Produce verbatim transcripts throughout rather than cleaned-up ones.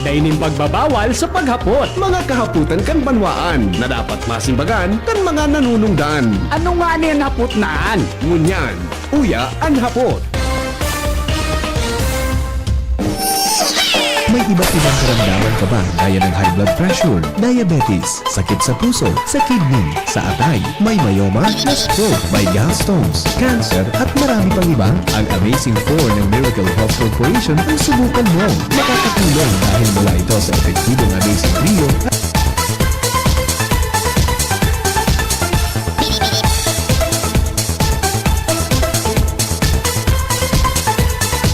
Dai nin pagbabawal sa paghapot. Mga kahapotan kan banwaan na dapat masimbagan kan mga nanunungdan. Ano ngani an hapot na an? Ngunyan, uya an hapot. May iba't ibang karamdaman ka ba, gaya ng high blood pressure, diabetes, sakit sa puso, sa kidney, sa atay, may myoma, na stroke, may gallstones, cancer, at marami pang iba? Ang Amazing four ng Miracle Health Corporation ang subukan mo. Makakatulong dahil mula ito sa epektibong Amazing Trio.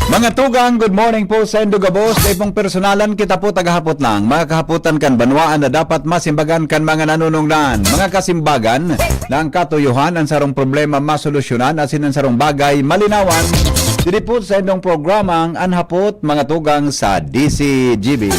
Mga tugang, good morning po sa indo gabos. Dai pong personalan, kita po tagahapot lang. Mga kahapotan kan banwaan na dapat masimbagan kan mga nanunungdan. Mga kasimbagan, na ang katuyohan, ang sarong problema masolusyonan, asin ang sarong bagay malinawan. Diri po sa indong programang An Hapot, mga tugang sa D C G B.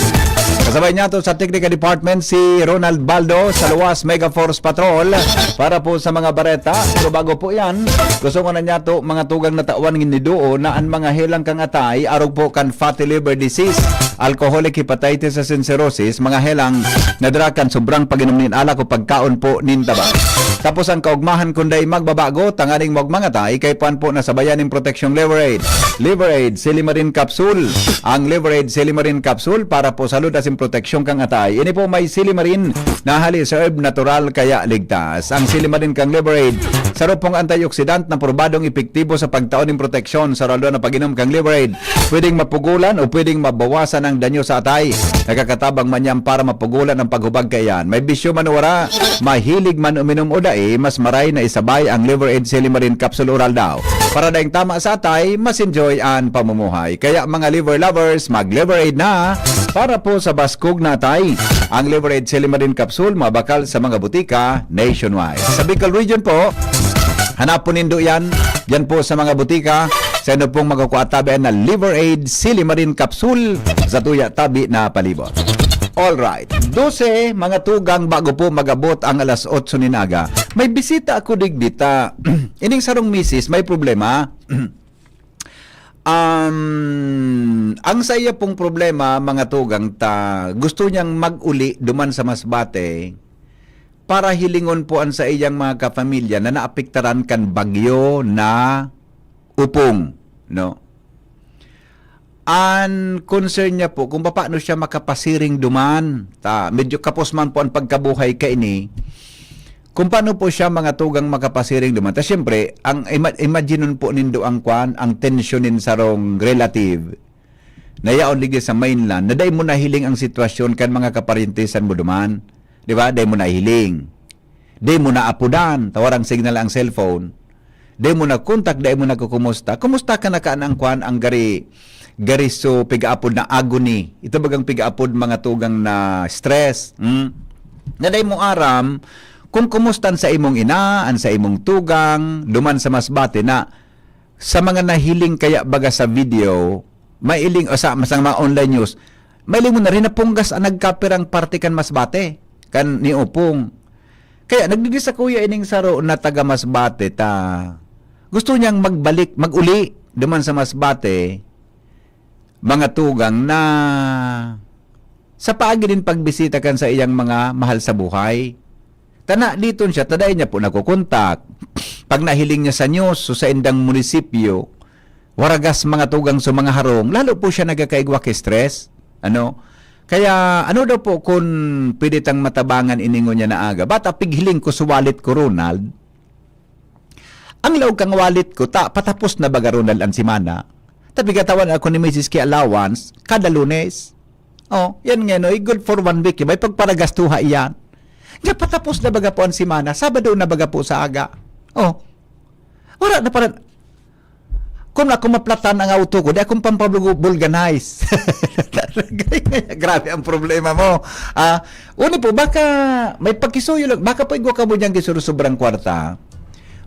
Kasabay niyato sa Technical Department si Ronald Baldo sa Luwas Mega Force Patrol para po sa mga bareta. Pero bago po yan, gusto ko na niyato, mga tugang, na tawan ngin niduo na an mga helang kan atay, arog po kan fatty liver disease, alcoholic hepatitis asin cirrhosis, mga helang na dara kan sobrang pag-inom nin alak o pagkaon po nin tabak. Tapos ang kaugmahan kun dai magbabago, tanganing magmangatay, kaipuhan po na sabayan nin proteksyong Liver Aid. Liver Aid Silimarin Capsule. Ang Liver Aid Silimarin Capsule para po sa lud asin proteksyon kang atay. Ini po may silimarin na hali sa herb, natural kaya ligtas. Ang silimarin kang Liver Aid, saro pong antioxidant na probadong epektibo sa pagtao nin proteksyon sa raldo na pag-inom kang Liver Aid. Pwedeng mapugulan o pwedeng mabawasan ang danyo sa atay. Nakakatabang man yan para mapugulan ang paghubag kaiyan. May bisyo man o wara, mahilig man uminom o dai, mas maray na isabay ang Liver Aid Silimarin Capsule Oral daw. Para daing tama sa atay, mas enjoy an pamumuhay. Kaya mga liver lovers, mag Liver Aid na para po sa baskog na atay. Ang Liver Aid Silimarin Capsule, mabakal sa mga butika nationwide. Sa Bicol Region po, hanapon nindo yan, dyan po sa mga butika. Sa inyo pong magkukua tabi na Liver Aid Silimarin Capsule sa tuya tabi na palibot. Alright. Dose, mga tugang, bago po mag-abot ang alas otso nin aga. May bisita ako digdita. Ining sarong misis, may problema. Um, ang saiya pong problema, mga tugang, ta gusto niyang mag-uli duman sa Masbate para hilingon po an saiyang mga kapamilya na naapektaran kan bagyo na Upong, no? An concern niya po kung papaano siya makapasiring duman. Ta, medyo kapos man po ang pagkabuhay kaini. Kung paano po siya, mga tugang, makapasiring duman. Ta, siyempre, ang ima-, imaginon po nindo ang kwan, ang tensyon nin sarong relative na yaon digdi sa mainland, na dai mo nahiling ang sitwasyon kan mga kaparentesan mo duman. Di ba? Dai mo nahiling. Dai mo naapodan, ta warang signal ang cellphone. Dai mo nagkontak, dai mo nagkukumusta. Kumusta ka na kaan ang kwan, ang gari, gari so pigaapod na agony? Ito bagang pigaapod, mga tugang, na stress. Hmm? Na dai mo aram kung kumusta an sa imong ina, an sa imong tugang, duman sa Masbate na sa mga nahiling kaya baga sa video, mailing, o sa, sa mga online news, mailing mo na rin na punggas ang nagkapirang parte kan Masbate, kan ni Upong. Kaya nagdidisakuya ining saro na taga Masbate ta gusto niyang magbalik, mag-uli duman sa Masbate, mga tugang, na sa paagi nin pagbisita kan sa iyang mga mahal sa buhay. Tana diton siya, ta dai niya po nakokontak. Pag nahiling niya sa news, so sa indang munisipyo, waragas mga tugang sa mga harong, lalo po siya nagkakaigwa ki stress. Ano? Kaya, ano daw po kun pwede tang matabangan iningon niya na aga? Bata, pighiling ko sa wallet ko, Ronald. Ang laog kang wallet ko, ta, patapos na baga, Ronald, ang semana. Ta, pigatawan ako ni misis ki allowance, kada Lunes. Oh, yan nga, no? Eh, good for one week. May pagparagastuha yan. Nga patapos na baga po ang semana, Sabado na baga po sa aga. Oh. Wala na parang, kung ako maplatan ang auto ko, di akong pampabulganize. Grabe ang problema mo. Ah, uni po, baka may pagkisuyo lang, baka po igwa ka mo dyan kisuro sobrang kwarta.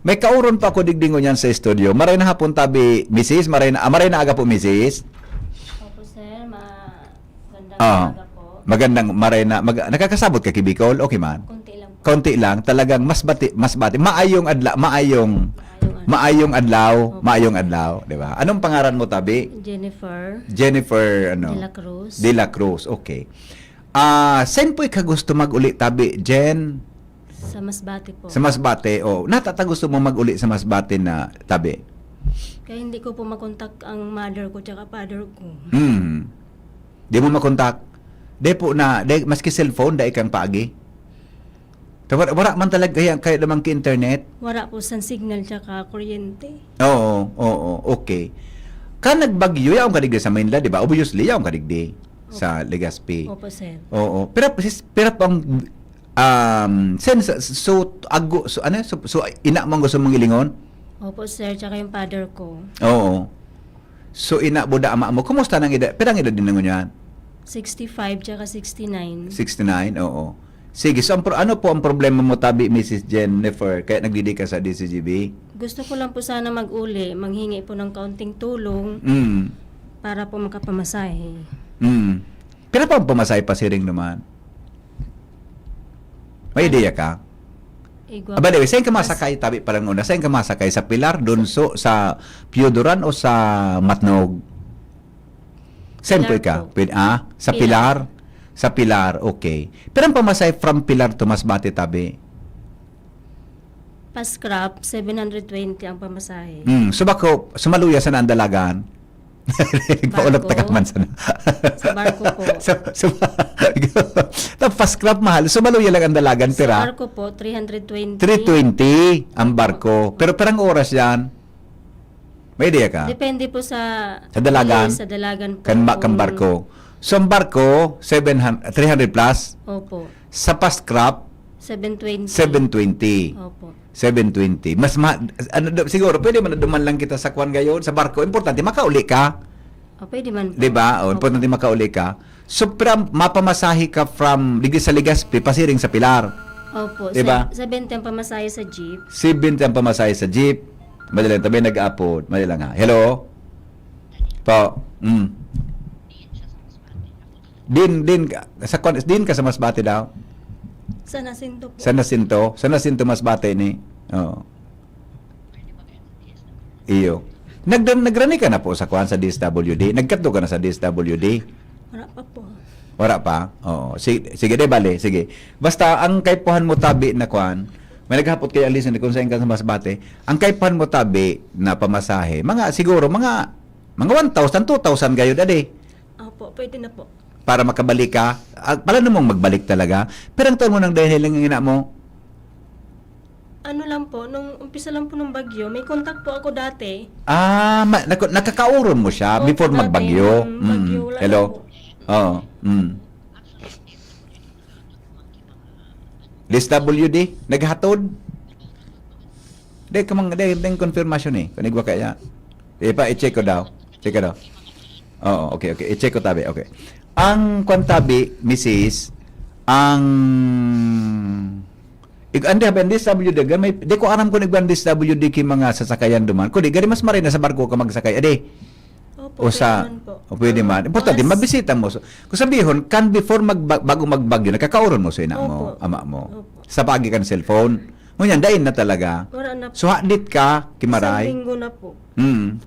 May kauron pa ako digdi ngunyan sa studio. Maray na hapon tabi, misis. Maray na, ah, maray na aga po, misis. Opo, sir. Magandang Ah, aga po. Magandang maray na. Mag-, nakakasabot ka ki Bicol? Okay man? Konti lang po. Konti lang. Talagang mas bati, mas bati. Maayong adla, maayong, Maayong Maayong adlaw, Opo. Maayong adlaw, di ba? Anong pangaran mo, tabi? Jennifer Jennifer, ano? De La Cruz. De La Cruz, okay. Ah, saan po ka gusto mag-uli, tabi? Jen? Sa Masbate po. Sa Masbate, oh. Natata gusto mo mag-uli sa Masbate na tabi? Kaya hindi ko po makontak ang mother ko tsaka father ko. Hmm. Di mo makontak? Di po na, di, maski cellphone, dai kang paagi? Ta-, wala, wala man talaga kaya, kaya naman ki-internet? Wala po sa signal tsaka kuryente. Oo, oo, okay. Ka nagbagyo, yaon ka digdi sa Manila, di ba? Obviously, yaon ka digdi sa Legazpi. Opo, sir. Oo. Pero, sis- pero pang, um, sen, so, so, ago, so, ano, so, so, ina mo ang gusto mong ilingon? Opo, sir. Tsaka yung father ko. Oo. So, ina, buda, ama mo. Kumusta nang edad? Pirang edad din ngunyan? Sixty-five tsaka sixty-nine. Sixty-nine, oo. Sige, so ang pro-, ano po ang problema mo, tabi, Missus Jennifer? Kaya nagdidi ka sa D C G B? Gusto ko lang po sana mag-uli, manghingi po ng kaunting tulong Mm. para po makapamasahe. Mm. Pira pa ang pamasahe pasiring naman? May ideya ka? Igwa Ah, by the way, saan ka Mas- masakay, tabi, parang una? Saan ka masakay? Sa Pilar, Dunso, sa Pioduran o sa Matnog? Saan po Pilar ka? po. Pin-, ah? Sa Pilar? Pilar. Sa Pilar, okay. Pero ang pamasahe from Pilar to Masbate, tabi? Pa-scrap, seven hundred twenty ang pamasahe. Hmm, so bako, sumaluya sa naandalagan? Nagpaulot Barko. na ka man sana. Sa barko po. Sa, sa, tapos scrap mahal, sumaluya lang ang dalagan, Sa pira? Barko po, three hundred twenty. Three twenty ang barko. Pero perang oras yan? May idea ka? Depende po sa Sa dalagan? Sa dalagan po. Kan, ba, kan barko. So, ang barko, seven hundred, three hundred plus. Opo. Sa pa-scrap, Seven twenty. seven twenty. Opo. Seven twenty. Mas ma-, ano daw, siguro, pwede man na duman lang kita sa kwan gayon, sa barko. Importante, makauli ka. O, pwede man po. Di ba? O, Opo. importante, makauli ka. So, pra-, mapamasahe ka from, digdi sa Legazpi, pasiring sa Pilar. Opo. Di ba? Sa, sa bente ang pamasahe sa jeep. Seven ang pamasahe sa jeep. Madali lang, tabi nag-aapod. Madali lang ha. Hello? Po. Mm. Din, din ka, sa kwan, din ka sa Masbate daw? Sa Nasinto po. Sa Nasinto? Sa Nasinto, Masbate ni? Oo. Iyo. Nag-, nagrani ka na po sa kwan, sa D S W D? Nagkadto ka na sa D S W D? Wala pa po. Wala pa? Oo. Si-, sige, di bale. Sige. Basta, ang kaipuhan mo tabi na kwan, may naghapot kay Alison kung saan ka sa Masbate. Ang kaipuhan mo tabi na pamasahe, mga, siguro, mga, mga one thousand, two thousand gayod, ade. Opo, pwede na po. Para makabalik ka. Ah, plano mong magbalik talaga. Pero ang taon mo nang dahil lang ang ina mo? Ano lang po, nung umpisa lang po ng bagyo, may contact po ako dati. Ah, ma-, naku-, nakakauron mo siya Opo, before dati, magbagyo. mm, bagyo, Mm. wala Hello? po. Oo. Mm. D S W D, naghatod? Di, kamang, di, di, confirmation eh. Kung igwa kaya. Di pa, i-check ko daw. Check ko daw. Oo, okay, okay. I-check ko tabi. Okay. Ang kwan tabi, misis, ang ig-, ang D S W D, may, di ko aram kung igwan D S W D ki mga sasakayan duman. Kundi, gari mas maray na sa barko ka magsakay. Adi, Opo, o sa, pwede man po. o pwede man. Importante, Mas- mabisita mo. So, kung sabihon, kan before magba-, bago magbagyo, nakakauron mo sa ina mo, Opo. ama mo. Opo. Sa paagi kan cellphone. Ngunyan, dai na talaga. Wala na po. So, hadit ka, Isang kimaray. linggo na po. Hmm.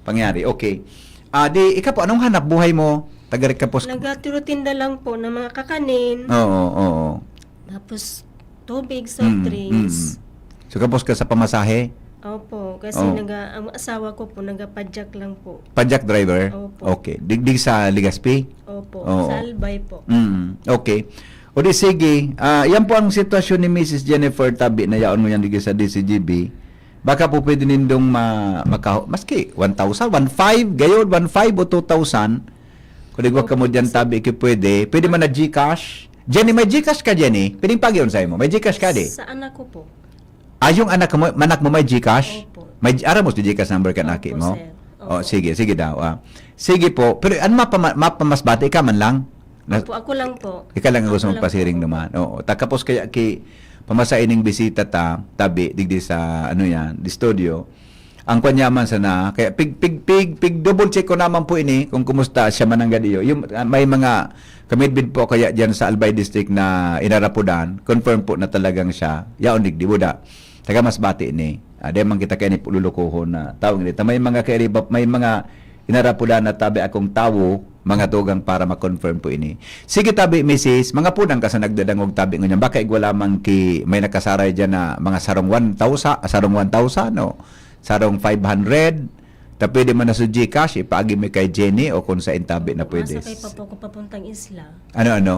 Pangyari. Okay. Ah, di, ikaw po, anong hanap buhay mo? Taga Ricapos? Nagtititinda lang po ng mga kakanin. Oo, oo. Tapos, tubig, soft Mm, drinks. mm. So, kapos ka sa pamasahe? Opo, kasi Oh. naga, ang asawa ko po, nagapadyak lang po. Pajak driver? Opo. Okay. Digdig sa Legazpi? Opo, Oo. sa Albay po. Mm, okay. O di sige, ah, yan po ang sitwasyon ni Missus Jennifer Tabi na yaon mo yan digdi sa D C G B. Baka po pwede nindong ma-, maka-, maski one thousand, one five, gayod, one five o two thousand. Kung igwa ka mo dyan, tabi, ki pwede. Pwede man na GCash. Jenny, may GCash ka, Jenny? Pwedeng pag-iyon sa'yo mo. May GCash ka, di? Sa anak ko po. Ah, yung anak mo, anak mo may GCash? Opo. May, aram mo si GCash number kan aki Opo, mo? sir. Oh, Opo. Sige, sige daw. Ah. Sige po. Pero ano mapama-, mapamasbati ka man lang? Na- Opo, ako lang po. Ikaw lang ang gusto Ako lang magpasiring po. naman. Oo. Takapos kaya ki pamasa ining bisita ta, tabi, digdi sa, ano yan, di studio. Ang kanya man sana, kaya pig, pig, pig, pig double check ko naman po ini kung kumusta siya mananggad iyo. Yung, ah, may mga kamidbid po kaya dyan sa Albay District na inarapudan, confirm po na talagang siya. Yaon digdi, buda. Taga Masbate ini. Ah, di man kita kaini lulukohon na tawag nito. May mga kairiba, may mga inarapulan na tabi akong tawo, mga tugang para ma-confirm po ini. Sige tabi, misis, mga pudang ka sa nagdadangog tabi ngunyan. Baka igwa lamang ki, may nakasaray dyan na mga sarong one thousand, sarong one thousand, no? Sarong five hundred. Ta pwede man na sa GCash, ipaagi mo kay Jenny o kung sa intabi na pwede. Masakay pa po ako papuntang isla. Ano, ano?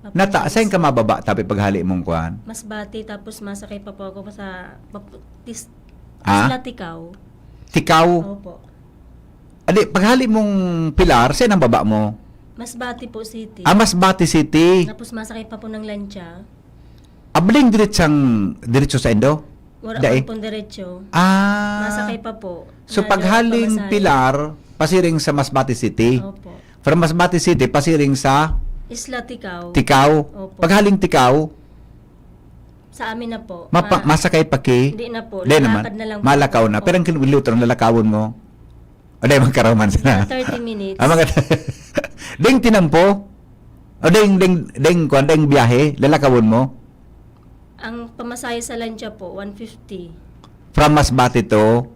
Papuntang Nata, saan ka isla. Mababa, tapi paghali mong kuhan? Masbate, tapos masakay pa po ako sa, papu-, tis-, Ha? Isla Ticao. Ticao? Opo. Adi, paghali mong Pilar, saan ang baba mo? Masbate po City. Ah, Masbate City. Tapos masakay pa po ng lancha. Abling diretsang, diretso sa Indo? Wala Dai? Man pong diretso. Ah. Masakay pa po. So, Nada paghaling pamasahe. Pilar, pasiring sa Masbate City. Opo. From Masbate City, pasiring sa Isla Ticao. Ticao. Opo. Paghaling Ticao, Sa amin na po. Mapa-, Ma-, masakay pa ki? Hindi na po. Di naman. Lalakad na lang po. Malakaw na. Opo. Pero ang kilometro ang lalakawon mo? O, di, magkaraman sana. Mga thirty minutes. Ah, mga ding tinampo? O, ding, ding, ding, kwan, ding biyahe, lalakawon mo? Ang pamasahe sa lancha po, one fifty. From Masbate to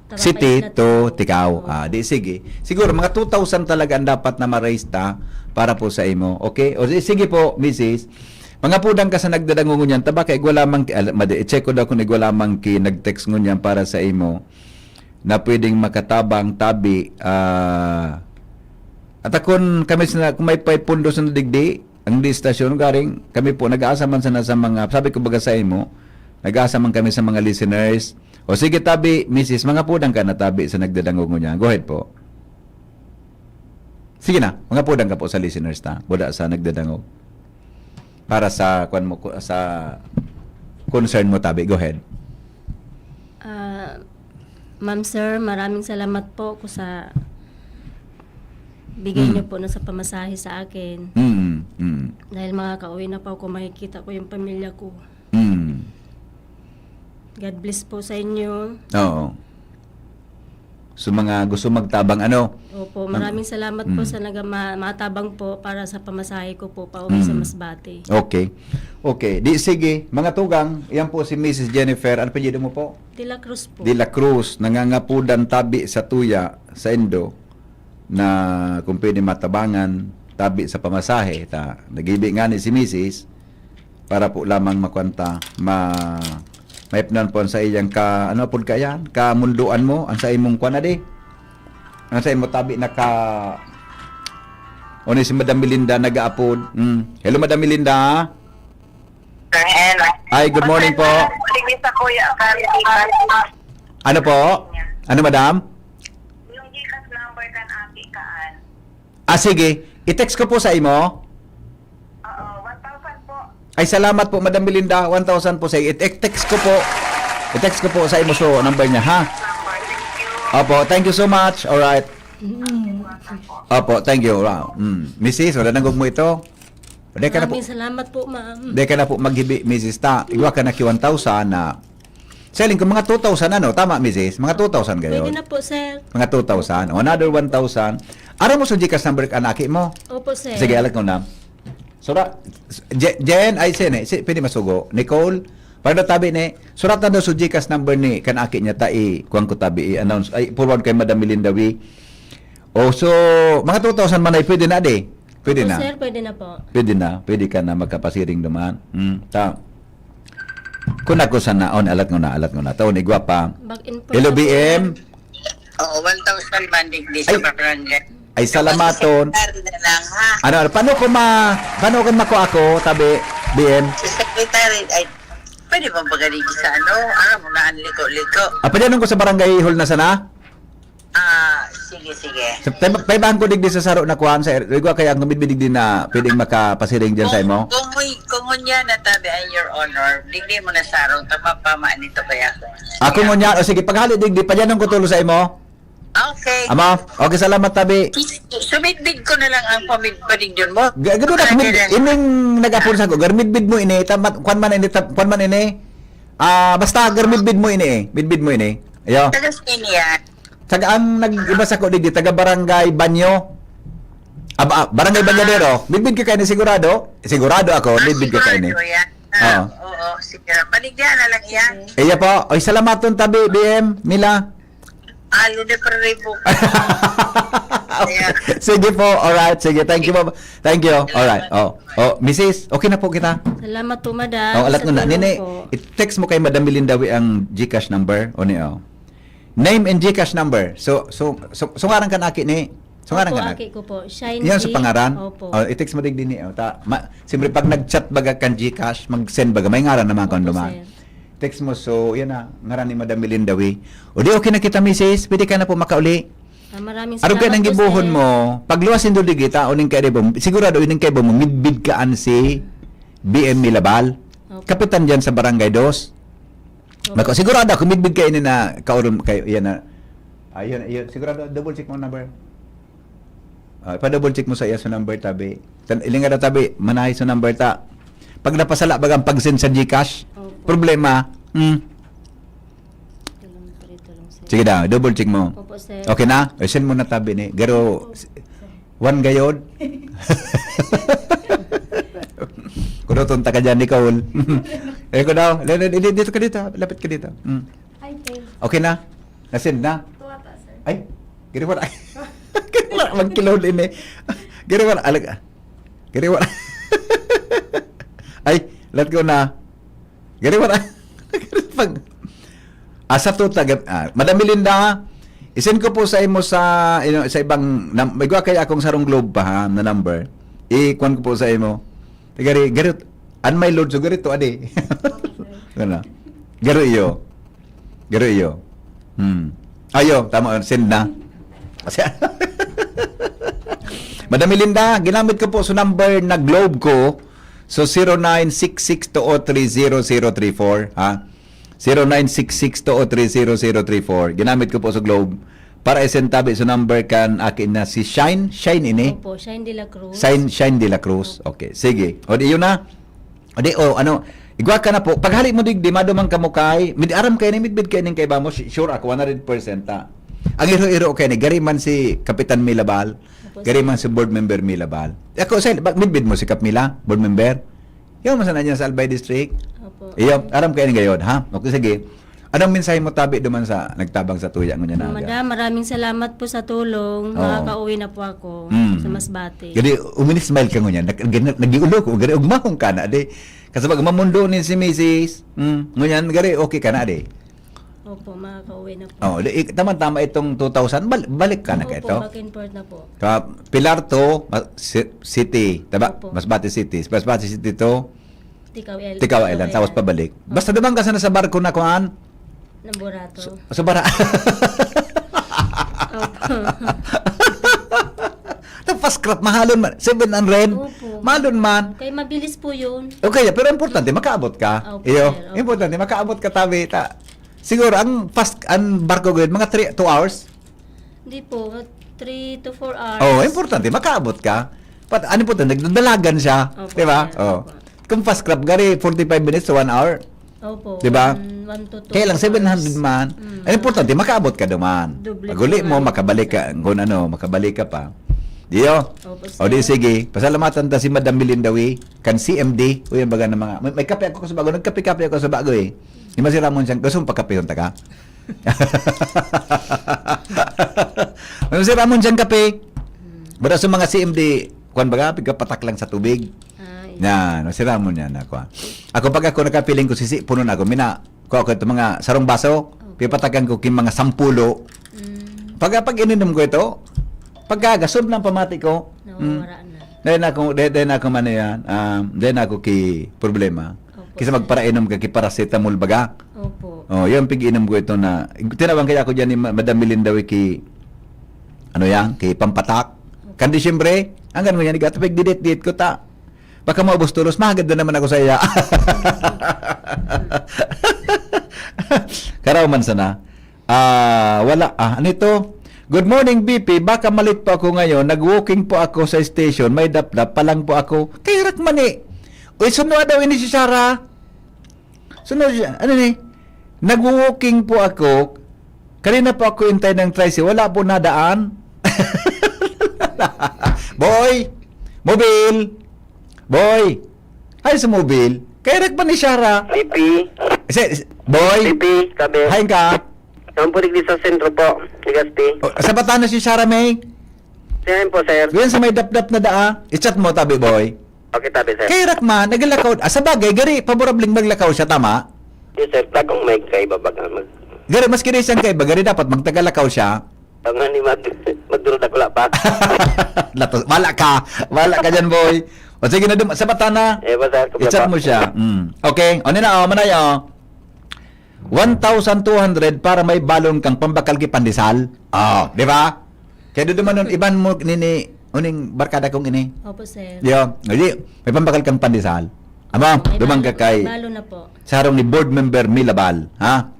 Tama, City Isla to Ticao. Ticao. Opo. Ah, di, sige. Siguro, mga two thousand talaga ang dapat na ma-raise ta para po sa imo. Okay? O, si-, sige po, misis. Mga pudang ka sa nagdadangog ngunyan, ta baka igwa lamang ki-, al-, madi-, i-check ko daw kung igwa lamang ki nag-text ngunyan para sa imo na pwedeng makatabang tabi, ah, at akon kami sa, kung may pay pundos na digdi, ang di estasyon, garing, kami po, nag-aasa man sana sa mga, sabi ko baga sa imo, nag-aasa man kami sa mga listeners. O sige, tabi, misis, mga pudang ka na tabi sa nagdadangog ngunyan. Go ahead po. Sige na, mga pudang ka po sa listeners ta. Buda sa nagdadangog. Para sa, kwan mo, ku-, sa concern mo, tabi. Go ahead. Ah, ma'am, sir, maraming salamat po ko sa bigay Hmm. niyo po na sa pamasahe sa akin. Mm, mm. Dahil makakauwi na po ako, makikita ko yung pamilya ko. Mm. God bless po sa inyo. Oo. So, mga gusto magtabang, ano? Opo, Mag-, maraming salamat po mm. sa naga-, ma-, matabang po para sa pamasahe ko po pauwi sa Mm. Masbate. Okay. Okay. Di, sige, mga tugang, yan po si Missus Jennifer. Ano apelyido mo po? De La Cruz po. De La Cruz, nangangapudan tabi sa tuya, sa Indo, na kung pwede matabangan, tabi sa pamasahe. Ta, nagibi nga ni si Missus para po lamang makwanta, ma-, maipnan po ang sa iyang ka, ano apod ka yan? Kamundoan mo, ang sa imong kwan na di? Ang sa imo tabi na ka, o ni si Madam Melinda nag-aapod. Mm. Hello, Madam Melinda. Sir Hen. Hi, good morning po. Sige sa Kuya Carl. Ano po? Ano, madam? Yung GCash number kan Ate Kaan. Ah, sige. I-text ko po sa imo. Oo, one thousand po. Ay, salamat po, Madam Melinda. One thousand po sa i-, i-text ko po. I-text ko po sa imo so number niya, ha? Number. Thank you. Opo, thank you so much. All right. Mm. Opo, thank you. Wow. Mm. Missus, wala nang gugmo ito. Di ka na po, Maraming salamat po, ma'am. Di ka na po maghibi, Missus, ta. Igwa ka na ki one thousand na. Selling ko, mga two thousand, ano? Tama, Missus? Mga two thousand Pwede gayon. Na po, sir. Mga two thousand. O, another one thousand. Aram mo sa GCash number ka, anak mo? Opo, sir. Sige, alat ko na. Sura, Je-, Jen, ay, sine, si, pwede masugo. Nicole, para daw tabi ni, suratan daw sa GCash number ni, kan aki niya, ta, i, kuwan ko tabi, i-announce, ay, forward kay Madam Melinda Wee. O, so, mga two thousand man ay pwede na, di? Pwede Opo, na. Sir, pwede na po. Pwede na. Pwede ka na magkapasiring naman. Hmm, ta. Kung ako sana, on, alat ko na, alat ko na. Taon, igwa pa. Back in Hello, po. B M. Oo, one thousand banding di sa Ay. Barangay. Ay, salamaton. Secretary na lang, ha? Ano, ano, paano ko ma-, paano ko mako ako, tabi, B M? Sa secretary, ay, pwede bang pagaling sa ano? Alam mo na, ang liko-liko. Ah, pwede anong ko sa barangay hall na sana? Ah, sige, sige. Sa, pay-, paybahan ko digdi sa saro na kuhaan sa er-, igwa kaya ang kumidbid digdi na pwedeng makapasiring dyan sa imo? Kung, kung, kung ngunyan na tabi ay your honor, digdi mo na sarong, tama pa, maanito kaya ako. Ako ngunyan, o sige, paghali digdi, padyanon ko tulo sa imo? Okay. Ama, okay, salamat, tabi. Sumidbid ko na lang ang pamid-, padigdon mo. Ga-, gano'n na, Kaya mid-, lang. Ining nag-apon sa ko, garmidbid mo ini, tamat, kwan man ini, ta-, kwan man ini. Ah, basta garmidbid mo ini eh. Midbid mo ini. Ayo. Taga saan yan? Taga ang nag-iba sa ko digdi, taga Barangay Banyo. Aba, ah, Barangay Ah. Banyadero. Midbid ka kaini sigurado? Sigurado ako, Ah, midbid ka kaini. Sigurado yan. Ah, Oo. oo. Sige, baligyan na lang iya. Iya po. Oy, salamaton tabi, B M, Mila. Alo de Perribo. Okay. Sige po. Alright. Sige. Thank you po. Thank you. Alright. Oh. Oh, misis, okay na po kita. Salamat po, madam. Oh, alat Sa mo na. tulong Nini, po. i-text mo kay Madam Melinda Wi ang GCash number. O niyo. Name and GCash number. So, so, so, so ngaran kan aki ni. So ngaran Opo, kan aki ko po. Shine Yan sa G. pangaran? Opo. Oh, i-text mo digdi ni. Oh, ta, ma, siyempre, pag nag-chat baga kan GCash, mag-send baga, may ngaran naman kung Opo, duman. sir. Text mo, so, yan na, ngaran ni Madam Melinda Wi. O di, okay na kita, misis. Pwede ka na po makauli. Ah, maraming Arog ka salamat nang po, gibohon sir. Mo, pagluwas nindo digdi ta, uning kaibo, sigurado uning kaibo mo, midbid ka an si B M Milabal. Opo. Kapitan dyan sa Barangay Dos. Opo. Mako, sigurado ako, midbid kayo ni na, kauron kayo, yan na. Ayun, ayun, sigurado, double check mo ang number. Ah, pa-double check mo sa iya sa number, tabi. Tan, ilinga na, tabi, manahi sa number ta. Pag napasala bagang pag-send sa GCash, Opo. Problema, hmm, Tulong, tulong, sir. Sige daw, double check mo. Opo, sir. Okay na? Eh, send mo na, tabi ni. Garo, one gayod. Kudoton ta ka dyan, Nicole. Eh, ko daw. Dito ka dito. Lapit ka dito. Hmm. Ay, thank Okay na? Na-send na? Tuwa ta, sir. Ay, giri wala. Giri wala, magkilod ini. Giri wala, alag. Giri wala. Ay, let ko na. Giri wala. Pag, asa to taga, ah, Madam Melinda, isend ko po sa imo sa, ino, sa ibang, nam, may kaya akong sarong Globe pa ha, na number. Ikuan ko po sa imo. Gari, gari, an my Lord, so gari to, adi. Ano? Garo iyo. Garo iyo. Hmm. Ayo, tama, send na. Madam Melinda, ginamit ko po sa number na Globe ko. So, zero nine six six two oh three zero zero three four, ha? Zero nine six six two oh three zero zero three four. Ginamit ko po sa Globe para isend tabi sa number kan akin na si Shine. Shine ini? Opo, Shine de la Cruz. Shine, Shine de la Cruz. Okay, sige. O di yun na. O di, o ano, igwa ka na po. Paghali mo digdi, maduman ka mo kay, mid aram kayo ni midbid kayo ning kaiba mo, si- sure ako, one hundred percent ta. Ang iro-iro kayo ni, gari man si Kapitan Milabal, Opo, gari sir. Man si Board Member Milabal. Ako, sa, ba- midbid mo si Kap Mila, Board Member? Yung masana niya sa Albay District? Opo. Iyo, aram kayo ni gayod, ha? Okay, sige. Anong mensahe mo tabi duman sa nagtabang sa tuya ngunyan na aga? Madam, maraming salamat po sa tulong. Oo. Makakauwi na po ako Mm. sa Masbate. Gadi, uminismile ka ngunyan. Nag, nag, nag-iulo ko. Gadi, ugmahon ka na, di. Kasi pag mamundo ni si misis, mm, ngunyan, gadi, okay ka na, di. Opo, makakauwi na po. Oh, di, ik- tama-tama itong two thousand, bal- balik ka na Opo, ka ito. Back and forth na po. Sa Pilar to, Ma- Si- City, diba? Opo. Masbate City. Masbate City to, Tikaw Island. Tikaw Island, tapos pabalik. Basta duman ka sana sa barko na kuan, Ng Burato. sa bara. Opo. Tapos scrap, mahalon man. Seven hundred. Opo. Mahalon man. Kaya mabilis po yun. Okay, pero importante, makaabot ka. Opo, Iyo, sir. Opo. Importante, makaabot ka, tabi. Ta, siguro, ang fast, ang barko gud, mga three, two hours. Hindi po, three to four hours. Oh, importante, makaabot ka. Pat, ano po ito, nagdadalagan siya. Opo, Di ba? sir. Oh. Opo. Kung fast crab, gari, forty-five minutes to one hour. Opo. Di ba? One, one to two Kaya lang, hours. seven hundred man. Mm. Ang importante, makaabot ka duman. Doble Pag uli po mo, nga. Makabalik ka. Kung ano, makabalik ka pa. Diyo? Opo, sir. O di sige, pasalamatan ta si Madam Melinda Wi, kan C M D, o yan baga na mga, may, may kape ako sa bago, nagkape-kape ako sa bago eh. Di masiramon siyang, gusto mong pagkapehon ta ka? May masiramon siyang kape. Pero sa mga C M D, kuwan baga, pigkapatak lang sa tubig. Ay. Yan, masiramon yan ako. Ako pag ako nakapiling ko, sisi, puno na ako. Mina, ko ako itong mga sarong baso, pipatakan ko king mga sampulo. Mm, Pag, pag ininom ko ito, pagkagasod ng pamati ko, mm, nawawala na. dahil na ako, dahil, dahil na ako man yan, um, dahil na ako ki problema. Opo, Kasi sir. Magparainam ka ki paracetamol baga. Opo. Oh, yung pig-inom ko ito na, tinawag kaya ako dyan ni Ma- Madam Melinda Wi ki, ano yan, ki pampatak. Kandi siyempre, hanggang ngayon, igatapig didit-dit ko ta. Baka maubos tulos, mahagad na naman ako sa iya. Karaw man sana. Ah, wala. Ah, ano ito? Good morning, B P. Baka malit po ako ngayon. Nag-walking po ako sa station. May dapdap pa lang po ako. Kay Rakmani. Uy, sunod daw ini si Sarah. Sunod siya. Ano ni? Nag-walking po ako. Kanina po ako intay ng tricycle. Wala po nadaan. Boy! Mobil! Boy! Ay, sa mobil. Kaya nagpa ni Shara. Pipi. Si, si, boy. Pipi, kabe. Hain ka? Saan po digdi sa sentro po? Legazpi. O, sa Batanes si Shara, May? Siya po, sir. Yan sa may dapdap na daa. I-chat mo, tabi, boy. Okay, tabi, sir. Kaya Rakman, naglakaw. Ah, sa bagay, gari, paborableng maglakaw siya, tama? Yes, sir. Tagong may kaiba baga mag- Gari, mas kini siyang kaiba, gari dapat magtagalakaw siya. Ang nga ni mag-, magdurog ako pa. Latos, wala ka. Wala ka dyan, boy. O sige na, dum- sa bata na. Eh, basta ako I-chat mo siya. Mm. Okay. O, nina, o, manay, o. One thousand two hundred para may balon kang pambakal ki pandesal. O, di ba? Kaya dudumanon, iban mo nini, uning barkada kong ini. Opo, sir. Yo, di, may pambakal kang pandesal. Amo, May dumang balo, ka kay may balo na po. Sarong ni board member Milabal, ha?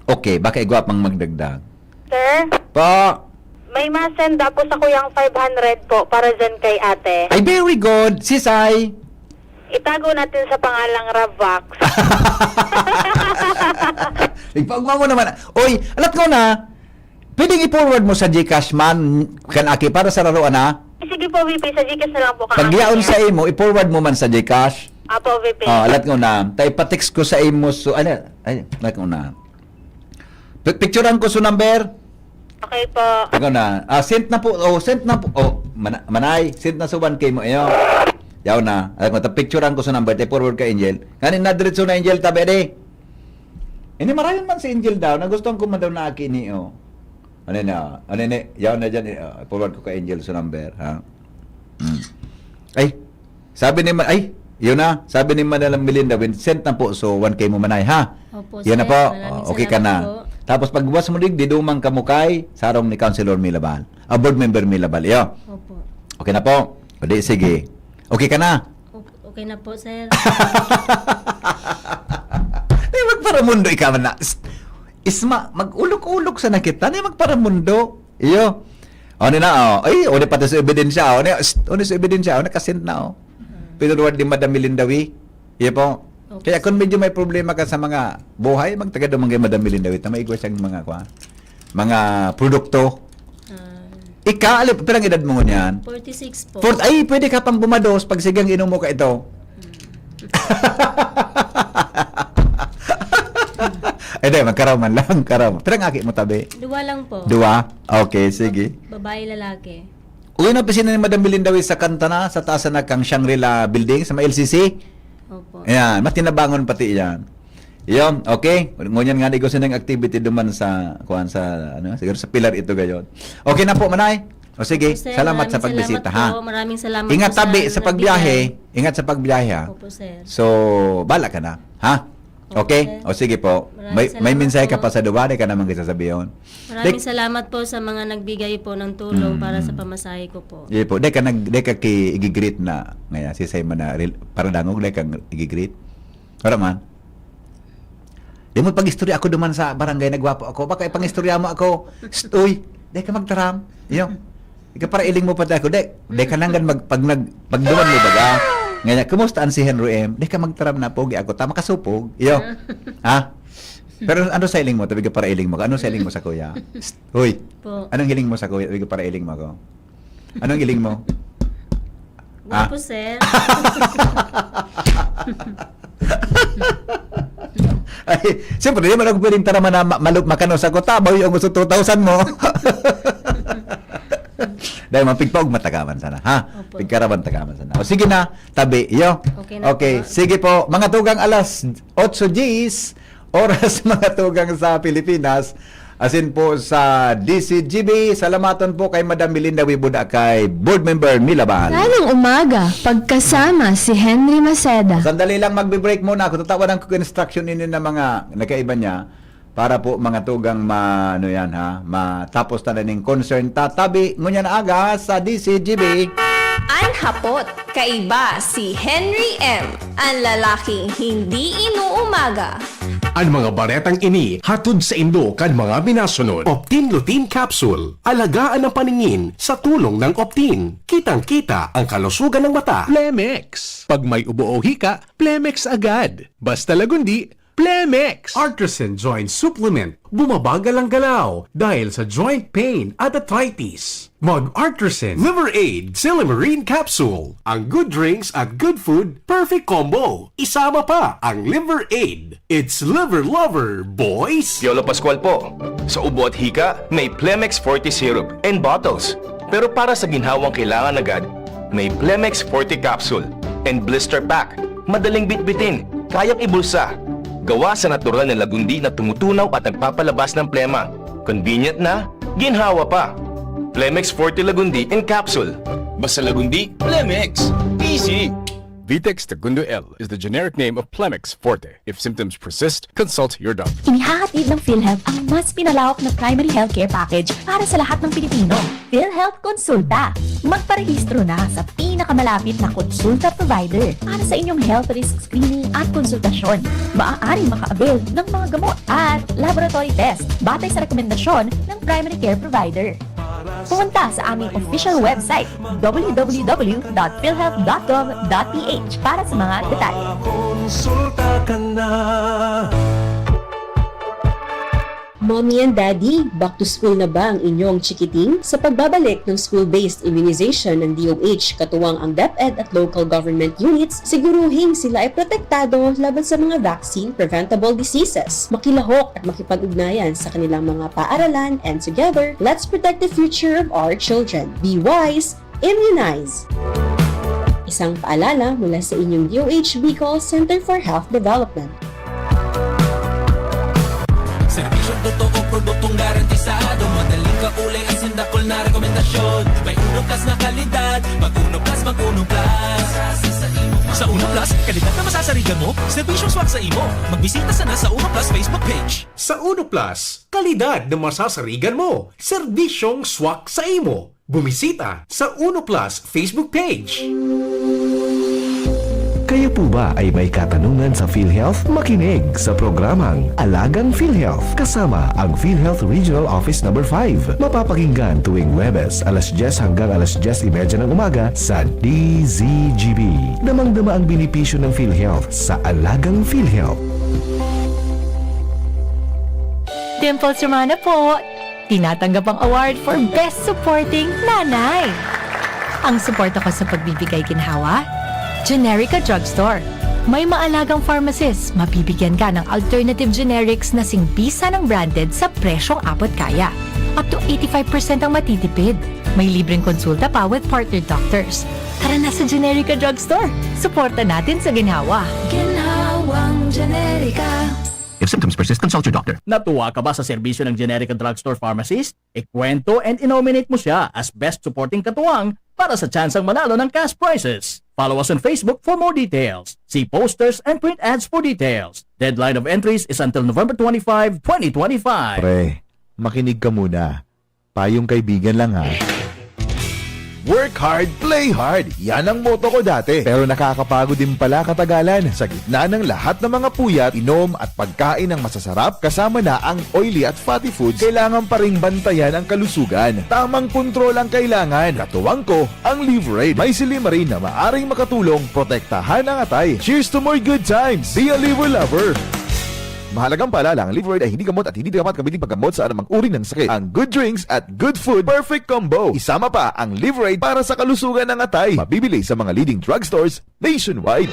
Okay, baka igwa pang magdagdag. Sir? Po? May masend ako sa kuyang five hundred po para dyan kay ate. Ay, very good, Sisay. Itago natin sa pangalang Ravax. Igpaugma mo naman. Oy, alat ko na. Pwedeng i-forward mo sa GCash man, kan aki, para sa laruan, ha? Sige po, V P. Sa GCash na lang po, kan Pag aki yaon niya. Sa imo, i-forward mo man sa GCash. Apo, V P. Oh, alat ko na. Tay pa-text ko sa imo. So, ano? Ay, alat ko na. Pi-, picturean ko sa number. Okay po. Ako na. Ah, sent na po. Oh, sent na po. Oh, mana-, manay, sent na sa one K mo. Iyo. Yaw na. Ay, mata picturean ko sa number. Tay forward ka, Angel. Ngani na diretso na, Angel, tabi, di. Ini marayon man si Angel daw. Nagustuhan ko man daw na aki ni, oh. Ano na? Ano ni? Yaw na dyan. Eh, ah, forward ko ka, Angel, sa number, ha? Hmm. Ay, sabi ni Ma-, ay, yun na. Sabi ni Manalang Melinda, "Vincent na po, so one K mo manay, ha?" Opo, Yan na sir. Po. Maraming Oh, okay ka salamat na. Po. Tapos pagbuwas mo, dig, didumang ka mo kay sarong ni Councilor Milabal. Ah, board member Milabal, iyo. Opo. Okay na po. O di, sige. Okay ka na? O-, okay na po, sir. Ay, magparamundo ikaw na. Is-, isma, mag-ulok-ulok sa nakita. Ay, magparamundo. Iyo. Ano na, oh. Ay, o di pati sa ebidensya, oh. Ano, s-, ano sa ebidensya, oh. Nakasend na, oh. Mm. Pinurwad ni Madam Milindawi. Iyo po. Okay, Kaya kung sir. Medyo may problema ka sa mga buhay, magtagad naman kay Madam Milindawi. Tama, igwa siyang mga, kwa, mga produkto. Ah. Ika, alip, pirang edad mo ngunyan? Forty-six po. Fort-, ay, pwede ka pang bumados pag sigang inom mo ka ito. Eh, di, magkaraw man lang, karaw. Pirang aki mo, tabi? Dua lang po. Dua? Okay, sige. Bab-, babae, lalaki. Uy, na opisina ni Madam Bilindawi sa Kantana, sa taas na kang Shangri-La Building, sa may L C C. Opo. Ayan, mas tinabangon pati yan. Yun, okay. Ngunyan nga, di ko sinang activity duman sa, kuwan, sa, ano, siguro sa Pilar ito gayon. Okay na po, Manay. O sige, Opo, sir. Salamat sa Maraming pagbisita, salamat ha? Po. Maraming salamat Ingat po sa tabi sa nagbigay. Pagbiyahe. Ingat sa pagbiyahe, ha? Opo, sir. So, bala ka na, ha? Opo, Okay? Sir. O sige po. Maraming May, may salamat mensahe ka po. Pa sa duwa, di ka naman kasasabihin. Maraming Dek- salamat po sa mga nagbigay po ng tulong Mm, para sa mm. Pamasahe ko po. Di po. Di ka nag-, di ka ki-, igigreet na, ngaya, si Simon na, rel-, para dangog, di ka igigreet. Wala man. Di mo pag-istorya ako duman sa barangay, nagwapo ako. Baka ipang-istorya mo ako. Psst, uy, di ka magtaram. Iyo. Ika para iling mo pati ako. Di, di ka nanggan mag-, pag nag-, pag duman mo baga. Ngaya, "Kumusta an si Henry M?" Di ka magtaram na, "Pogi ako." Tama ka, supog. Iyo. Ha? Pero ano sa iling mo? Tabi ka para iling mo. Ano sa iling mo sa kuya? Psst, uy. Po. Anong hiling mo sa kuya? Tabi ka para iling mo ako. Anong hiling mo? Gwapo, Ah. Sir. Ay, siyempre, di man ako pwedeng taraman na ma-, malu-, makano sa kota, bawi ang gusto two thousand mo. Dahil mapigpaog matagaman sana, ha? Opo. Pigkaraban tagaman sana. O, sige na, tabi, iyo. Okay na Okay, po. Sige po. Mga tugang alas otso diyes, oras mga tugang sa Pilipinas. Asin po sa D C G B, salamaton po kay Madam Melinda Wibuda, kay Board Member Milabal. Sanang umaga, pagkasama si Henry Maceda. Sandali lang, magbe-break muna ako. Tatawanan ko instruction ninyo ng mga nagkaiba niya para po mga tugang ma-, ano yan, ha, matapos na ning concern. Tatabi, ngunyan na aga sa D C G B. An hapot, kaiba si Henry M, an lalaking hindi inuumaga. An mga baretang ini hatod saindo kan mga minasunod. Optin Lutein Capsule. Alagaan ang paningin sa tulong ng Optin. Kitang-kita ang kalusugan ng mata. Plemex. Pag may ubo o hika, Plemex agad. Basta Lagundi, Plemex Artisan Joint Supplement. Bumabagal ang galaw dahil sa joint pain at arthritis. Mag-Artisan Liver Aid Silymarin Capsule. Ang good drinks at good food, perfect combo. Isama pa ang Liver Aid. It's Liver Lover, boys! Piolo Pascual po. Sa ubo at hika, may Plemex Forte Syrup and bottles. Pero para sa ginhawang kailangan agad, may Plemex Forte Capsule and Blister Pack. Madaling bitbitin, kayang ibulsa. Gawa sa natural na lagundi na tumutunaw at nagpapalabas ng plema. Convenient na, ginhawa pa. Plemex Forte Lagundi in Capsule. Basta Lagundi, Plemex. Easy! Vitex Segundo L is the generic name of Plemex Forte. If symptoms persist, consult your doctor. Inihahatid ng PhilHealth ang mas pinalawak na primary healthcare package para sa lahat ng Pilipino. PhilHealth Konsulta. Magparehistro na sa pinakamalapit na konsulta provider para sa inyong health risk screening at konsultasyon. Maaaring maka-avail ng mga gamot at laboratory test batay sa rekomendasyon ng primary care provider. Pumunta sa aming official website, w w w dot philhealth dot gov dot p h para sa mga detalye. Konsulta ka na. Mommy and Daddy, back to school na ba ang inyong chikiting? Sa pagbabalik ng school-based immunization ng D O H, katuwang ang DepEd at local government units, siguruhing sila ay protektado laban sa mga vaccine-preventable diseases. Makilahok at makipag-ugnayan sa kanilang mga paaralan, and together, let's protect the future of our children. Be wise, immunize! Isang paalala mula sa inyong D O H Bicol Center for Health Development. Serbisyong totoo, produktong garantisado, madaling kaulay, asin dakul na rekomendasyon. May Uno Plus na kalidad, mag Uno Plus, mag Uno Plus. Sa Uno Plus, kalidad na masasarigan mo, serbisyong swak sa imo. Magbisita sana sa Uno Plus Facebook page. Sa Uno Plus, kalidad na masasarigan mo, serbisyong swak sa imo. Bumisita sa Uno Plus Facebook page. Kayo po ba ay may katanungan sa PhilHealth? Makinig sa programang Alagang PhilHealth kasama ang PhilHealth Regional Office Number five. Mapapakinggan tuwing Huwebes, alas dyes hanggang alas dyes y media ng umaga sa D Z G B. Damang-dama ang benepisyo ng PhilHealth sa Alagang PhilHealth. Dimples Romana po! Tinatanggap ang award for Best Supporting Nanay. Ang suporta ko sa pagbibigay ginhawa, Generica Drugstore. May maalagang pharmacist, mabibigyan ka ng alternative generics na singbisa ng branded sa presyong abot kaya. Up to eighty-five percent ang matitipid. May libreng konsulta pa with partner doctors. Tara na sa Generica Drugstore. Suporta natin sa ginhawa. Ginhawang Generica. If symptoms persist, consult your doctor. Natuwa ka ba sa serbisyo ng Generica Drugstore Pharmacist? Ikwento and i-nominate mo siya as Best Supporting Katuwang para sa tsansang manalo ng cash prizes. Follow us on Facebook for more details. See posters and print ads for details. Deadline of entries is until November twenty-five, twenty twenty-five. Pre, makinig ka muna. Payong kaibigan lang, ha. Work hard, play hard. Yan ang motto ko dati. Pero nakakapagod din pala katagalan. Sa gitna ng lahat ng mga puyat, inom at pagkain ng masasarap, kasama na ang oily at fatty foods, kailangan pa ring bantayan ang kalusugan. Tamang kontrol ang kailangan. Katuwang ko, ang Liver Aid. May silymarin na maaring makatulong protektahan ang atay. Cheers to more good times! Be a Liver Lover! Mahalagang paalala, ang Liver Aid ay hindi gamot at hindi dapat gamitin paggamot sa anumang uri ng sakit. Ang good drinks at good food, perfect combo. Isama pa ang Liver Aid para sa kalusugan ng atay. Mabibili sa mga leading drugstores nationwide.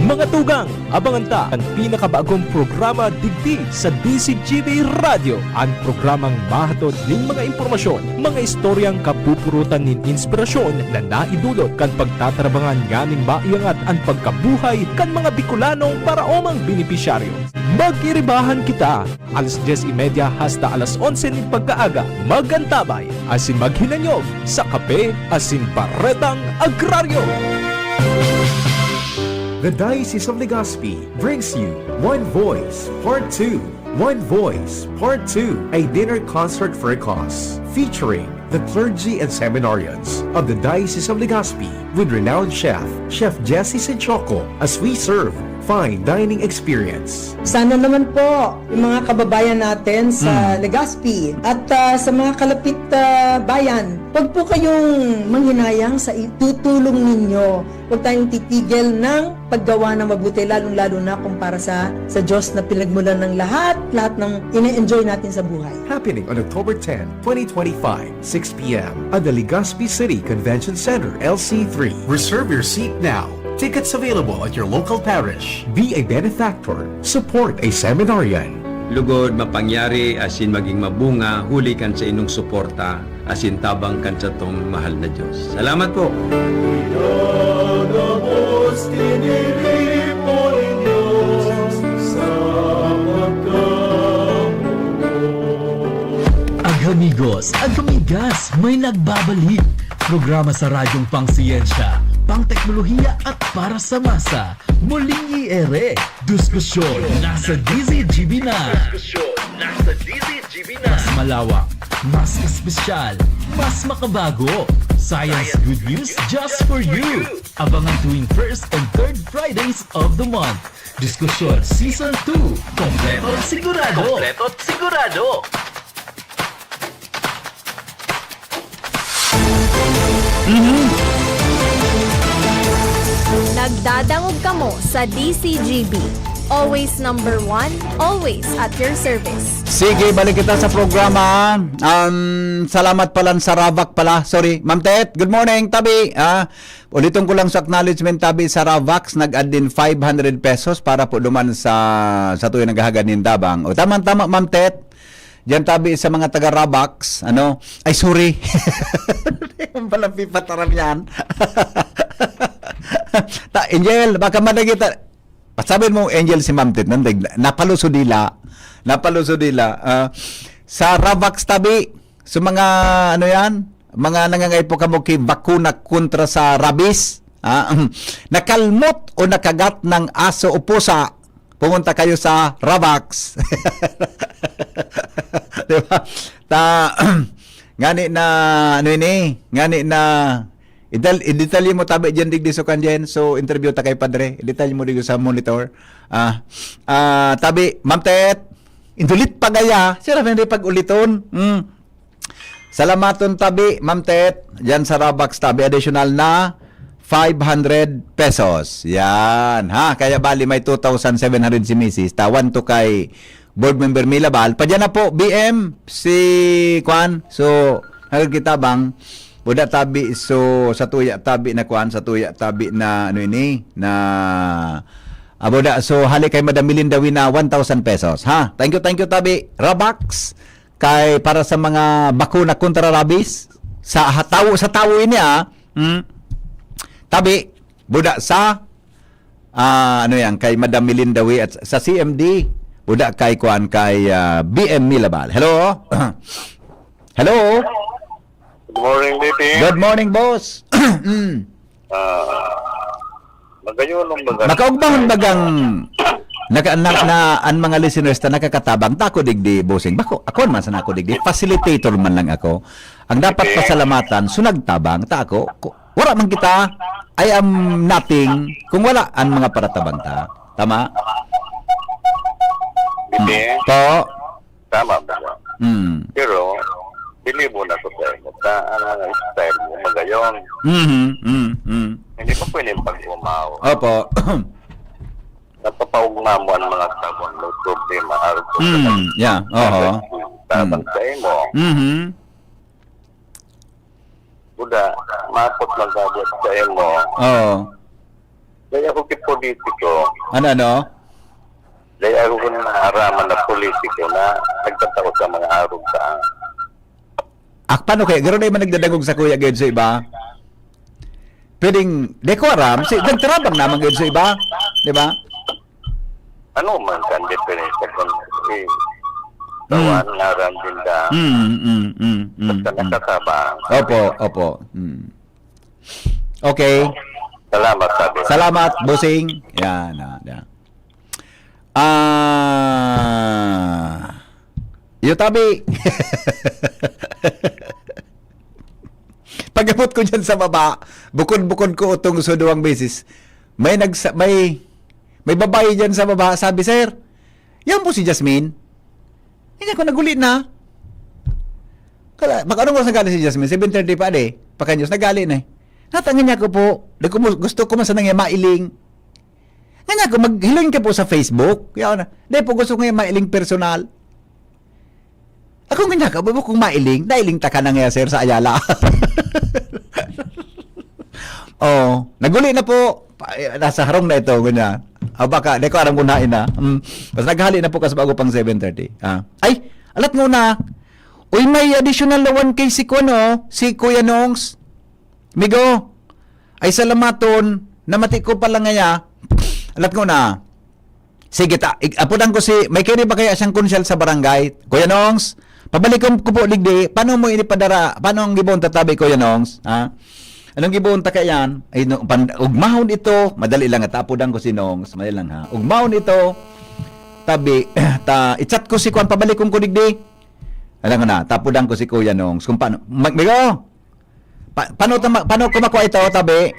Mga tugang, abangan ta an pinakabagong programa digdi sa D Z G B Radyo, an programang mahatod nin mga impormasyon, mga istoryang kapupurutan nin inspirasyon na naidulot kan pagtatarabangan nganing maiangat an pagkabuhay kan mga Bicolanong paraomang benepisyaryo. Mag-iribahan kita! Alas dyes y media hasta alas onse nin pagkaaga, mag-antabay asin maghinanyog sa kape asin baretang agraryo. The Diocese of Legazpi brings you One Voice Part two. One Voice Part two, a dinner concert for a cause, featuring the clergy and seminarians of the Diocese of Legazpi with renowned chef, Chef Jesse Senchoco, as we serve fine dining experience. Sana naman po, yung mga kababayan natin sa Hmm. Legazpi at, ah, sa mga kalapit, ah, bayan, wag po kayong manghinayang sa itutulong ninyo. Wag tayong titigil ng paggawa ng mabuti, lalong-lalo na kung para sa, sa Diyos na pinagmulan ng lahat, lahat ng ine-enjoy natin sa buhay. Happening on October ten, twenty twenty-five, six p m at the Legazpi City Convention Center, L C three. Reserve your seat now. Tickets available at your local parish. Be a benefactor. Support a seminarian. Lugod, mapangyari, asin maging mabunga, huli kan sa inong suporta, asin tabang kan satong mahal na Diyos. Salamat po. Pinagabos, tiniripo nin Diyos sa pagkamugot. Agamigos, agamigas, may nagbabalik. Programa sa radyong pangsiyensya, pangteknolohiya at para sa masa. Muling i-ere. Diskusyon nasa D Z G B na. Diskusyon nasa D Z G B na. Mas malawak, mas espesyal, mas makabago. Science good news just for you. Abangan tuwing first and third Fridays of the month. Diskusyon Season two. Kompleto at sigurado. Kompleto at sigurado. Mhm. Nagdadangog kamo sa D C G B. Always number one, always at your service. Sige, balik kita sa programa. Um, salamat pala sa Ravac pala. Sorry, Ma'am Tet, good morning, tabi. Ah, uliton ko lang sa acknowledgement, tabi, sa Ravax, nag-add din five hundred pesos para po duman sa, sa tuyo naghahagad nin tabang. O, tamang-tama, Ma'am Tet. Diyan tabi sa mga taga Rabax, ano? Ay, sorry. Ang pala pipataram yan. Ta, Angel, baka madagita. Pasabi mo, Angel, si Ma'am Tet, nandig, napalusod dila. Napalusod dila. Ah, sa Rabax tabi, sa mga, ano yan? Mga nangangaipo kamo ki bakuna kontra sa rabies, ah, nakalmot o nakagat ng aso o pusa, pumunta kayo sa Ravax. Di ba? Ta, ngani na, ano ini? Ngani na, idal-, idetalye mo tabi diyan, digdi, so, kan diyan. So, interview ta kay Padre. Idetalye mo digdi sa monitor. Ah, ah, tabi, Ma'am Tet, indulit pa gaya. Sila na rin pag-uliton. Mm. Salamaton tabi, Ma'am Tet. Diyan sa Rabax tabi, additional na five hundred pesos. Yan, ha? Kaya bali may two thousand seven hundred si Misis. Tawan to kay Board Member Milabal. Padyan na po, B M, si Kwan. So, hagad kita bang, buda tabi, so, sa tuya tabi na Kwan, sa tuya tabi na, ano ini, na, ah, buda, so, hali kay Madam Melinda Wina, one thousand pesos, ha? Thank you, thank you, tabi. Rabax, kay para sa mga bakuna kontra rabies, sa ha-, tawo, sa tawo ini, ah. Hmm? Tabi, buda sa, ah, ano yan, kay Madam Melinda Wee at sa C M D, buda kay kuan, kay, ah, B M Milabal. Hello? Hello? Good morning, D P. Good morning, boss. Mm. Ah, magayon ang baga. Makaugmahon bagang naka-, na, na, an mga listeners ta nakakatabang ta ako digdi, bossing. Bako, ako man sana ako digdi. Facilitator man lang ako. Ang dapat Sige. pasalamatan, so nagtabang ta ako. Ku-, wala man kita, I am nothing kung wala an mga paratabang ta. Tama? Sige. Po. Tama ba? Mm. Pero, believe mo na ko sa imo. Ta, ang style mo, magayon. Mhm, mm, mm. Hindi pa pwedeng pag-umaw. Opo. Napapaugma mo ang mga tabang may problema, arog ko sa Mm, yeah, oho. tabang Mm. sa imo. Mhm. Buda, mapot lang gabot sa imo. Oo. Kaya ako ki politiko. Ano, ano? Dahil ako kung naaraman na politiko na nagtatao sa mga arog sa Ah, paano kaya? Garo na yung nagdadangog sa kuya gayud sa iba? Pwedeng, di ko aram, si, nagtarabang naman gayud sa iba, di ba? Ano man kan diferensya kung si Mm. Tawan nga ran din da. Mm, mm, mm, mm, Basta mm. nagtatabang. Opo, opo. Mm. Okay. Salamat, sabi. Salamat, bossing. Yan, ah, yan. Ah, iyo tabi. Pag-abot ko dyan sa baba, bukod-bukod ko utong so duwang beses, may nagsa-, may, May babae dyan sa baba, sabi, "Sir, yan po si Jasmine." Kanya ko, naguli na. Kala, baka anong oras nagali si Jasmine? Seven thirty pa, de. Pakanyos, nagali na eh. Natangan niya ko po, di ko mo- gusto ko man sana nga mailing. Kanya ko, maghiling ka po sa Facebook. Kaya na, di po gusto ko nga mailing personal. Ako nga niya, kababo kong mailing, nailing ta ka na nga, sir, sa Ayala. Oh, naguli na po. Pa- eh, nasa harong na ito, ganyan. Ah, baka, di ko aram kung hain na. Mm. Basta naghali na po kasi bago pang seven thirty. Ah. Ay, alat mo na. Uy, may additional na one K si Kuno, si Kuya Nongs. Migo, ay salamaton, namati ko pala ngaya. Alat ko na. Sige, ta, ig- apudan ko si, may kiri ba kaya siyang konsyal sa barangay? Kuya Nongs, pabalik ko, ko po, digdi, paano mo inipadara, paano ang gibon tatabi, Kuya Nongs? Ha? Anong gibon ta kaya yan? Ay, no, pan, ugmahon ito, madali lang, ta, apudan ko si Nongs, madali lang ha. Ugmahon ito, tabi, ta, i-chat ko si Kwan, pabalik ko, ko digdi. Alam ko na, tapudan ko si Kuya Nongs, kung paano, mag, Migo, Pa- paano, ta- paano ko makuha ito, tabi?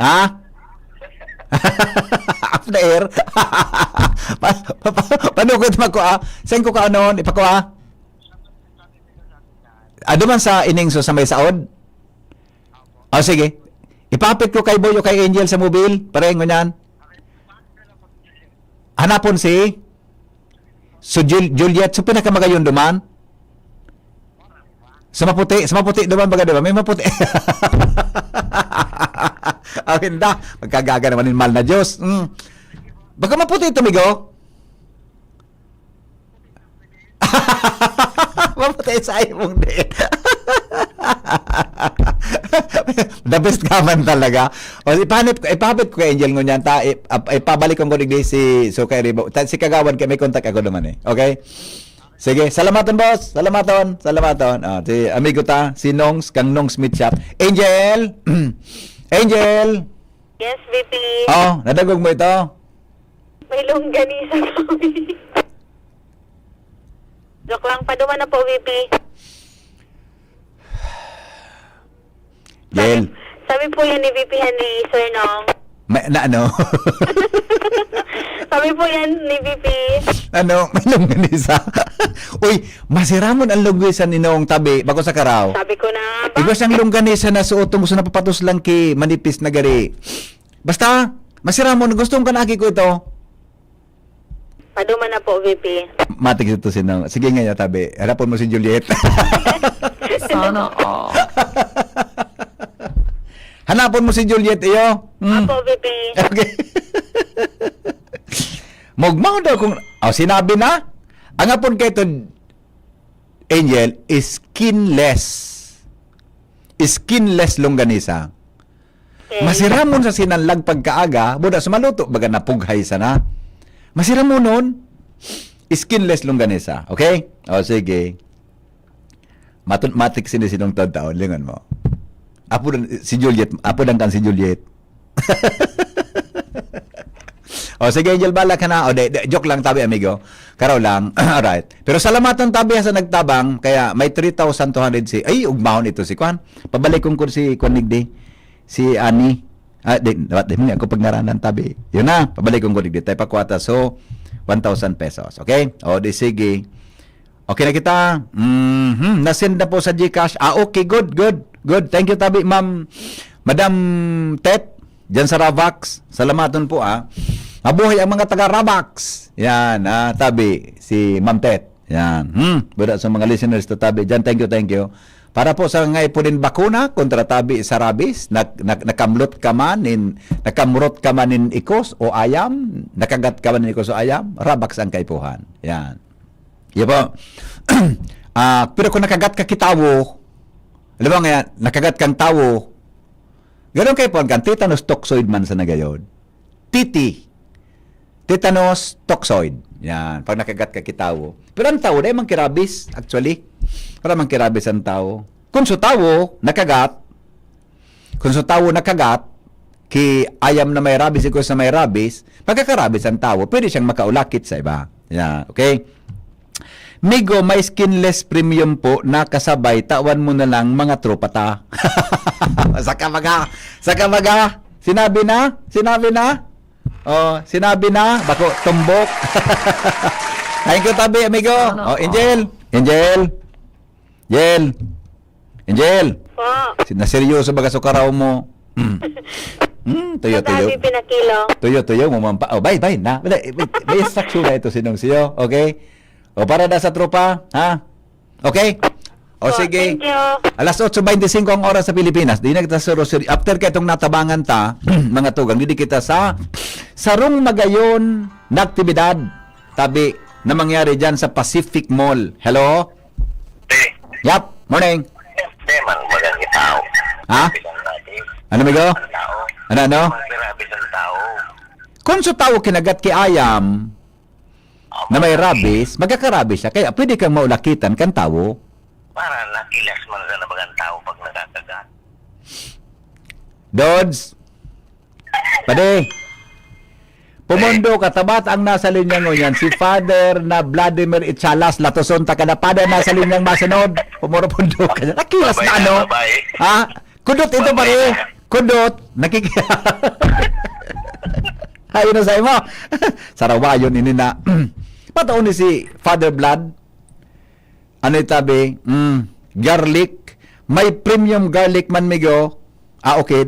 Ha? Off the air? Pa- pa- pa- paano ko ito makuha? Saan ko ka ano, ipakuha? Ah, duman sa Iningso sa may saod? O, sige. Ipapit ko kay Boy o kay Angel sa mobile. Parengo niyan. Hanapon si So, Jul- Juliet, so pinakamagayon duman? Sa maputi, sa maputi duman, baga, di ba? May maputi. Akin da, magkagaga naman yung mahal na Diyos. Mm. Baka maputi ito, migo? Maputi sa imong di. The best ka man talaga. O, ipahanap ko, ipahapit ko kay Angel ngunyan ta, ip- ap- ipabalik ko digdi si Sukay Ribo. Ta- Si Kagawan, kay may contact ako naman eh. Okay? Sige, salamaton, boss. Salamaton, salamaton. Ah, si amigo ta, si Nongs, kang Nongs Meat Shop. Angel! Angel! Yes, V P. Oh, nadagog mo ito? May longganisa kami. Joke lang, paduman na po, V P. Sabi, Jel. Sabi po yan ni V P han ni Sir Nong. May, na ano? Sabi po yan ni V P. Ano? May longganisa. Uy, masiramon ang longganisa ni Nong tabi, bako sa karaw. Sabi ko na nga ba? Iba siyang longganisa na suotong gusto na papatos lang ki manipis na gari. Basta, masiramon, gusto ka na aki ko ito. Paduman na po, V P. Matik ito si Nong. Sige nga, tabi. Harapon mo si Juliet. Sana all. Hanapon mo si Juliet, iyo. Mm. Apo, V P. Okay. Magmao daw kung, oh, sinabi na. Ang apod kay to, Angel, is skinless. Skinless longganisa. Okay. Masiramon sa sinanlag pagkaaga, buda sa maluto, baga napughay sana. Masiramonon, skinless longganisa. Okay? O, sige. Matun matik sini sinong taon-taon, lingon mo. Apo dan, si Juliet, apo dan kan si Juliet. O, sige, Angel, bala ka na. O, de, de, joke lang, tabi, amigo. Karaw lang. Alright. Pero salamaton tabi sa nagtabang, kaya may three thousand two hundred si, ay, ugmahon ito si Kwan. Pabalik kong si Kwan Nigdi. Si Ani. Ah, di, di, di mo nga ako pagngaranan, tabi. Yun na, pabalik kong digdi. Tayo pa kwata. So, one thousand pesos. Okay? O, di sige. Okay na kita. Mhm. Nasend na po sa GCash. Ah, okay. Good, good, good. Thank you, tabi, ma'am. Madam Tet, dyan sa Ravax. Salamaton po, ah. Mabuhay ang mga taga Ravax. Yan, ah, tabi, si Ma'am Tet. Yan. Hmm. Buda sa mga listeners to tabi dyan. Thank you, thank you. Para po sa nga ipunin bakuna kontra tabi sa rabies, nak- nak- nakamlot ka man in, nakamrot ka man in ikos o ayam, nakagat ka man in ikos o ayam, Ravax ang kaipuhan. Yan. Yan po. Ah, pero kung nakagat ka kitawo, alam mo nga, nakagat kang tawo, ganun kayo po, ang tetanus toxoid man sa nagayod. T T. Tetanus toxoid. Yan, pag nakagat ka kitawo. Pero ang tawo, dahil mang kirabis, actually. Wala mang kirabis ang tawo. Kung sa tawo, nakagat, kung sa tawo nakagat, ki ayam na may rabies, ikos na may rabies, magkakarabis ang tawo, pwede siyang makaulakit sa iba. Yan, okay? Migo, may skinless premium po na kasabay, tawan mo na lang mga tropa ta. Saka baga, saka baga, sinabi na, sinabi na. Oh, sinabi na, bako, tumbok. Thank you, tabi, amigo. Ano? Oh, Angel. Angel. Angel. Angel. Po. Si-, naseryoso ba ka sa karaw mo? Hmm. Hmm, tuyo, tuyo. Sabi pinakilo. Tuyo, tuyo mo, mampa-, oh, bay, bay, na. May, may, may instruction na ito, sinong siyo, okay? O, para na sa tropa, ha? Okay? O, po, sige. Thank you. Alas otso beintisinko ang oras sa Pilipinas. Di na kita sa rosary. After ka itong natabangan ta, mga tugang, didi kita sa, sarong magayon na aktibidad. Tabi na mangyari dyan sa Pacific Mall. Hello? Te. Yap, morning. Te, man, magandang tao. Ha? Bilang natin. Ano, amigo? Ang tao. Ano, ano? Magpirabi ng tao. Kung sa tao kinagat ki ayam, na may rabies, magkakarabies siya. Kaya pwede kang maulakitan kan tawo. Para nakilas man sa nabagang tao pag nakakagat. Dods, padi, pumundo ka, tabat ang nasa linya ngunyan, si Father na Vladimir Ichalas, latoson ta ka na, Father, nasa linyang masunod, pumurupundo ka niya. Nakilas na, ano? Babae. Ha? Kudot ito, pare. Kudot. Nakik-, Hayo na sa imo. Sarawayon ini na. Pataon ni si Father Blood. Ano itabi? Mm, garlic. May premium garlic man, migo. Ah, okay.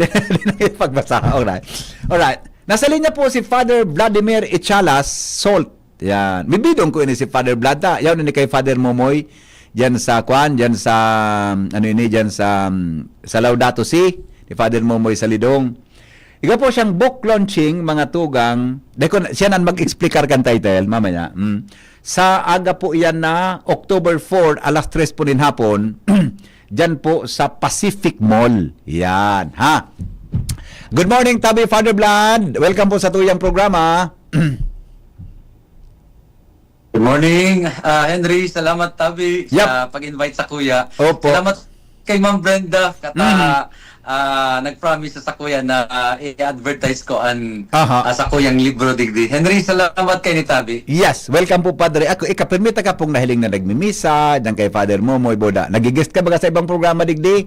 Pagbasa. Alright. Alright. Nasa linya po si Father Vladimir Ichalas, Salt. Yan. Mibidong ko ini si Father Vlad, ta. Yaw na ni kay Father Momoy. Diyan sa, kwan, diyan sa, ano ini, diyan sa, um, sa Laudato Si, ni Father Momoy Salidong. Iga po siyang book launching, mga tugang. Dahil ko, siya nan mag-explicar kan title, mamaya. Mm. Sa aga po iyan na October four, alas tres po nin hapon, diyan po sa Pacific Mall. Yan, ha? Good morning, Tabi Father Vlad. Welcome po sa tuyang programa. Good morning, ah, Henry. Salamat, Tabi, Yep. sa pag-invite sa kuya. Opo. Salamat kay Ma'am Brenda. Kata, Mhm. ah, nag-promise sa kuya na, ah, i-advertise ko an, Aha. ah, sa kuyang libro, digdi. Henry, salamat kay ni Tabi. Yes, welcome po, Padre. Ako, ika, permita ka pong nahiling na nagmimisa, diyan kay Father Momoy Boda. Nagigest ka ba sa ibang programa, digdi?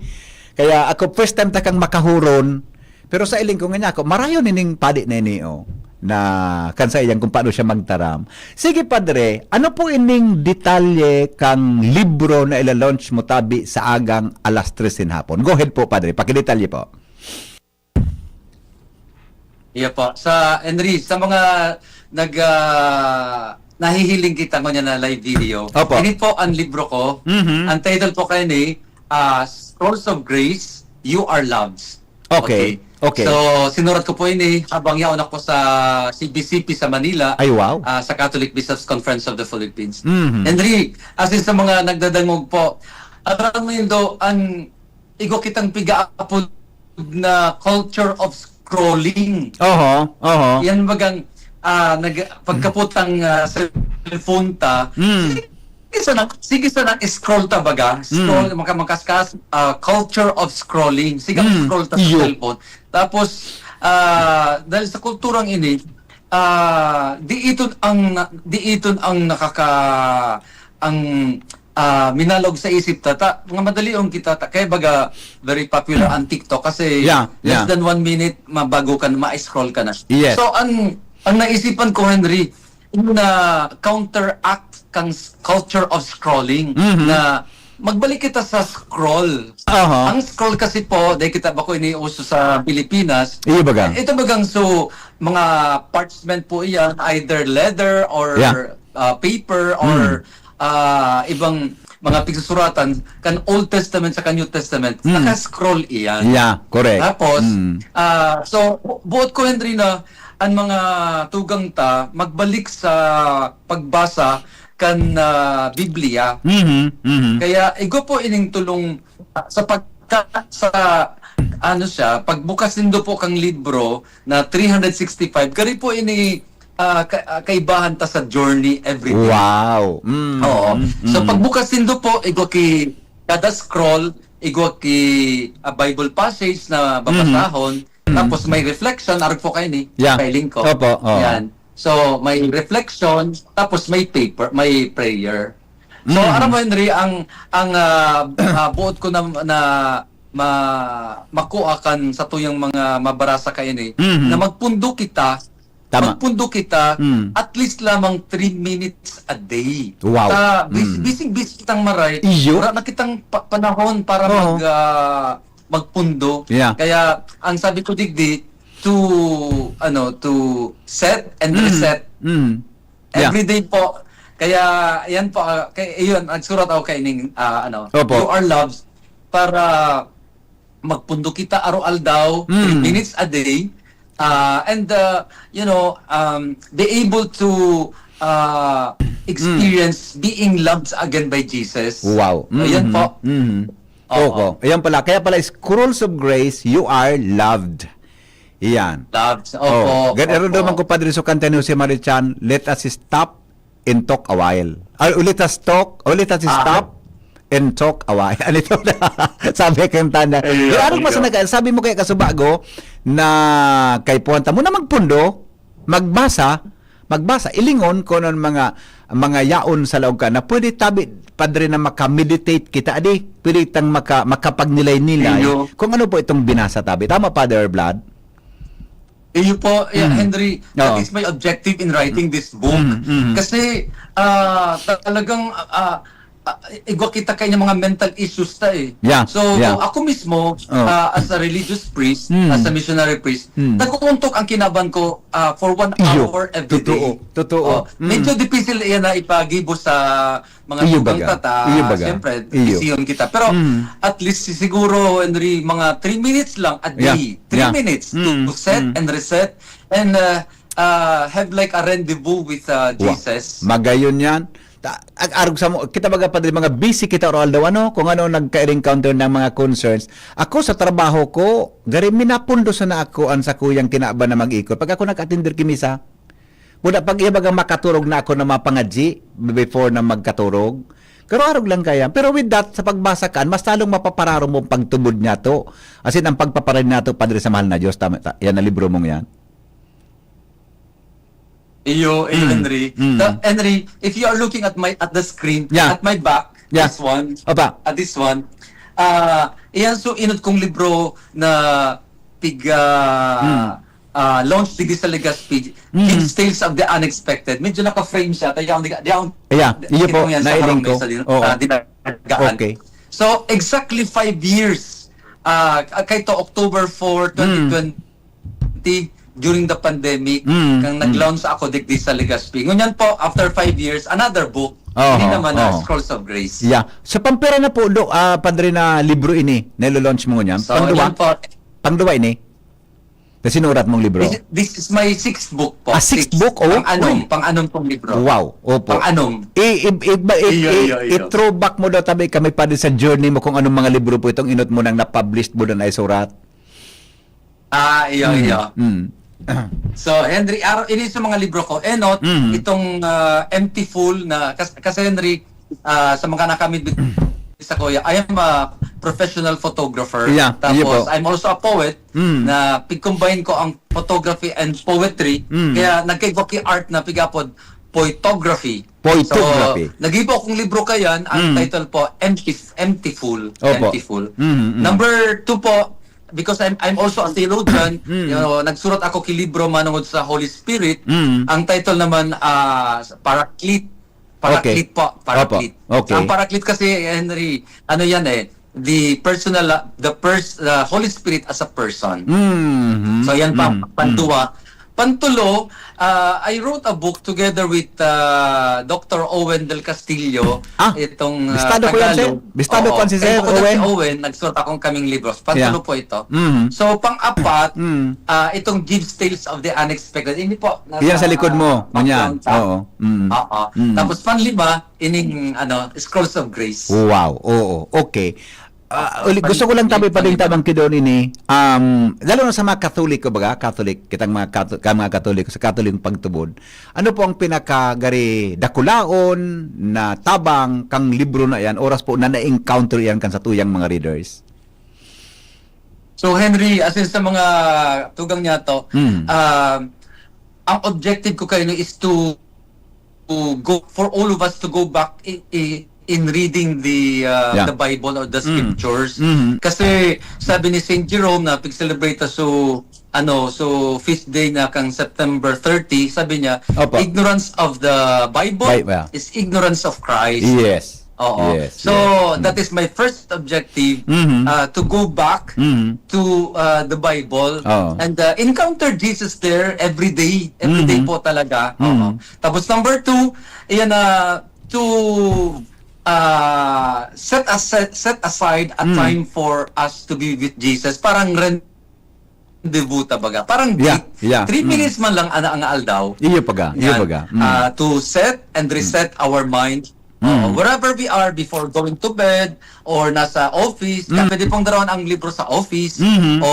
Kaya ako, first time ta kang makahuron. Pero sa iling ko nga niya ako, marayo nining padi na ini, oh, na kan sa iyang kung paano siya magtaram. Sige, Padre, ano po ining detalye kang libro na ila-launch mo tabi sa agang alas tres nin hapon? Go ahead po, Padre. Pakidetalye po. Iya po. Sa, Henry, sa mga nag, ah, nahihiling kita ngunyan na live video, Opo. ini po ang libro ko. Mhm. Ang title po kayo ni, ah, Scrolls of Grace, You Are Loves. Okay. Okay. Okay. So, sinurat ko po ini habang yaon ako sa C B C P sa Manila, Ay, wow. ah, sa Catholic Bishops' Conference of the Philippines. Mhm. Henry, as in sa mga nagdadangog po, aram mo yun do, ang igwa kitang piga-apod na culture of scrolling. Oho, oho. Yan bagang, ah, nag-, pagkapot ang, ah, cellphone ta, Mm. sige sana, sige sana, scroll ta baga. Scroll, Mm. maka-, makaskas, ah, culture of scrolling. Sige, Mm. scroll ta sa Iyo. cellphone. Tapos, ah, dahil sa kulturang ini, ah, di iton ang na-, di iton ang nakaka-, ang, ah, minalog sa isip ta, ta, mga madalion kita, ta, kaya baga very popular ang TikTok kasi Yeah, less yeah. than one minute, mabago ka na, ma-scroll ka na. Yes. So, ang, ang naisipan ko, Henry, na counteract kang s-, culture of scrolling Mhm. na magbalik kita sa scroll. Aha. Ang scroll kasi po, dahil kita ba ko iniuso sa Pilipinas, Iyo baga. ito bagang so, mga parchment po iyan, either leather or, Yeah. ah, paper or, Mm. ah, ibang mga pigsusuratan, kan Old Testament sa kan New Testament, Mm. naka-scroll iyan. Yeah, correct. Tapos, Mm. ah, so, bu-, buot ko, Henry, na ang mga tugang ta, magbalik sa pagbasa kan, ah, Biblia. Mhm, mhm. Kaya, igwa po ining tulong, ah, sa pagka-, sa, ano siya, pagbukas nindo po kang libro na three hundred sixty-five, kari po ini, ah, ka-, ah, kaibahan ta sa journey every day. Wow. Mm, Oo. mm, So, mm. pagbukas nindo po, igwa ki, kada scroll, igwa ki, ah, Bible passage na Mhm. babasahon, Mm. tapos may reflection, arog po kayo ni, Yeah. kay lingko. Opo, oo. Yan. So, may reflection, tapos may paper, may prayer. So, Mm. aram mo, Henry, ang, ang, ah, ah, buot ko na, na ma-, makuha kan sa tuyang mga mabarasa kayo ni, Mhm. na magpundo kita Tama. Magpundo kita, mm, at least lamang three minutes a day. Wow. Sa bis-, mm, busy-busy kitang maray, iyo, wala na kitang pa-, panahon para, oo, mag, ah, magpundo. Yeah. Kaya ang sabi ko digdi, to, ano, to set and, mm, reset. Mm. Yeah. Every day po. Kaya yan po, ah, kay, yun, nagsurat ako kay ning, ah, ano, opo, "You are loved," para magpundo kita aroaldaw, mm, three minutes a day, ah, and, ah, you know, um, be able to, ah, mm, experience being loved again by Jesus. Wow. Ayan, mm-hmm, po. Mm-hmm. Oo. Opo. Ayan pala. Kaya pala, Scrolls of Grace, you are loved. Iyan. Loved. Oh, opo, ganaron opo, naman ko, Padre, sa kanta ni Jose Marichan, "Let us stop and talk a while." Or, "Let us talk, or let us, ah, stop and talk a while." Ano ito? Sabi kang tanda. Ayun, ayun. Pero ano mas nag-, sabi mo kay kasubago na kay puwanta mo na magpundo, magbasa, magbasa, ilingon kung anong mga, mga yaon sa laog ka na pwede tabi, Padre, na maka-meditate kita, adi, pwede tang maka-, makapagnilay-nilay, iyo, kung ano po itong binasa tabi. Tama, Father Vlad? Iyo po, yeah, mm, Henry, that, oo, is my objective in writing this book. Mm, mm. Kasi, ah, talagang, ah, ah, igwa kita kay mga mental issues ta eh. Yeah, so, yeah, ako mismo, oh, ah, as a religious priest, mm, as a missionary priest, mm, nag-uuntok ang kinaban ko, ah, for one, iyo, hour every day. Totoo, totoo. Oh, mm, medyo difícil iyan na ipagibo sa mga, iyo, tugang baga, tata, iyo baga, siyempre, iyo, bisihon kita. Pero, mm, at least, si-, siguro, Henry, mga three minutes lang a, yeah, day. Three, yeah, minutes to, mm, to set, mm, and reset and, uh, uh, have like a rendezvous with, uh, wa-, Jesus. Magayon yan. Ta-, ag-, arog sa mo, kita baga, Padre, mga busy kita aroaldaw, ano, kung ano nagka-encounter ng mga concerns. Ako sa trabaho ko, gari minapundo sana ako ang sakuyang kinaban na mag-ikot. Pag ako nag-attender ki misa, muna pag iya bagang makaturog na ako na mapangadji before na magkaturog. Pero arog lang kaya. Pero with that, sa pagbasa kan, mas lalong mapapararom mo ang pagtubod niya to. As in, ang pagpaparin niya to, Padre, sa mahal na Diyos. Tama, ta-, yan ang libro mong yan. Iyo, iyo, mm, Henry. Mm. The, Henry, if you are looking at my, at the screen, yeah, at my back, yeah, this one, opa, at this one, ah, iyan so inot kong libro na pig, ah, mm, ah, launch digdi sa Legazpi, mm, Gibbs Tales of the Unexpected. Medyo naka-frame siya, kaya di, di ako, yeah, di, iyo po, nailing ko. Sa harong mesa din, oo, sa dinagaan. Okay. So, exactly five years, ah, kay to, October four, mm, twenty twenty, during the pandemic, mm, kang, mm, nag-launch ako digdi sa Legazpi. Ngunyan po, after five years, another book. Oho, ini naman na, oho, Scrolls of Grace. Yeah. So, pampira na po, do, ah, Padre, na libro ini, nilo-launch mo ngunyan? So, pangduwa? Yan po. Pangduwa ini? Na sinurat mong libro? This, this is my sixth book po. Ah, sixth book? Oh, pang-anom, uy, pang-anom pong libro. Wow, opo. Pang-anom. I, i, i, i, iyo, i, iyo, iyo, i-throwback mo daw tabi kami, Padre, sa journey mo kung anong mga libro po itong inot mo nang na-published mo na naisurat. Ah, iyo, mm, iyo. Mm. So, Henry, aro, ini sa mga libro ko, enot, mm, itong, ah, Empty Full na, kas-, kasi Henry, ah, sa mga nakamit sa kuya, I am a professional photographer. Yeah, iyo po. Tapos, I'm also a poet, mm, na pig-combine ko ang photography and poetry. Mm. Kaya nagkaigwa ki art na pig-apod poetography. Poetography. So, nag-ibo akong libro kayan, ang, mm, title po, Empty, Empty Full. Opo. Empty Full. Mm, mm. Number two po, because I'm, I'm also a theologian, mm, you know, nagsurat ako ki libro manungod sa Holy Spirit. Mm. Ang title naman, ah, Paraclete. Okay. Paraclete po, Paraclete. Opo. Okay. Ang Paraclete kasi, Henry, ano yan eh, the personal, uh, the pers-, uh, Holy Spirit as a person. Mm-hmm. So, yan pa, mm, panduwa. Mm. Pantulo, uh, I wrote a book together with, uh, Doctor Owen Del Castillo. Ah, itong, uh, bistado ko yan, sir. Tagalog. Bistado ko yan, si Sir Owen. Oo. Eh, bukod na si Owen, nagsurat akong kaming libro. Pantulo, yeah, po ito. Mm-hmm. So, pang-apat, mm, uh, itong Gibbs Tales of the Unexpected. Hindi po, nasa, yan sa likod mo, uh, ngunyan, background ta. Oo. Mm. Oo. Mm. Tapos, panlima, ining, ano, Scrolls of Grace. Wow, oo. Okay. Ah, uli, gusto ko lang tabi pa din tabang kidon ini, um, lalo na sa mga Katoliko, baga, Catholic, kitang mga Kato-, ka mga Katoliko, sa Katolikong pagtubod. Ano po ang pinakagari dakulaon na tabang kang libro na yan, oras po na na-encounter yan kan sa tuyang mga readers? So, Henry, as in sa mga tugang niya to, mm, ah, ang objective ko kayo is to, to go, for all of us to go back i-, i-, in reading the, uh, yeah, the Bible or the, mm, scriptures. Mm. Kasi sabi ni Saint Jerome na pig-celebrate ta so ano, so feast day na kang September thirty, sabi niya, Opo. "Ignorance of the Bible Bi-, yeah. is ignorance of Christ." Yes. Oo. Yes, So, yes. Mm. that is my first objective, Mhm. uh, to go back Mhm. to uh, the Bible Oo. and uh, encounter Jesus there every day. Every day Mhm. po talaga. Mhm. Oo. Tapos number two, ayan na, to uh, set, as, set aside a Mm. time for us to be with Jesus. Parang rendezvous ta baga. Parang Yeah, date. yeah. Three Mm. minutes man lang ana ang aldaw. Iyo paga, iyo Yan. paga. Mm. Uh, to set and reset our mind. Mm. Uh, wherever we are before going to bed or nasa office, Mm. pwede pong darawan ang libro sa office Mhm. o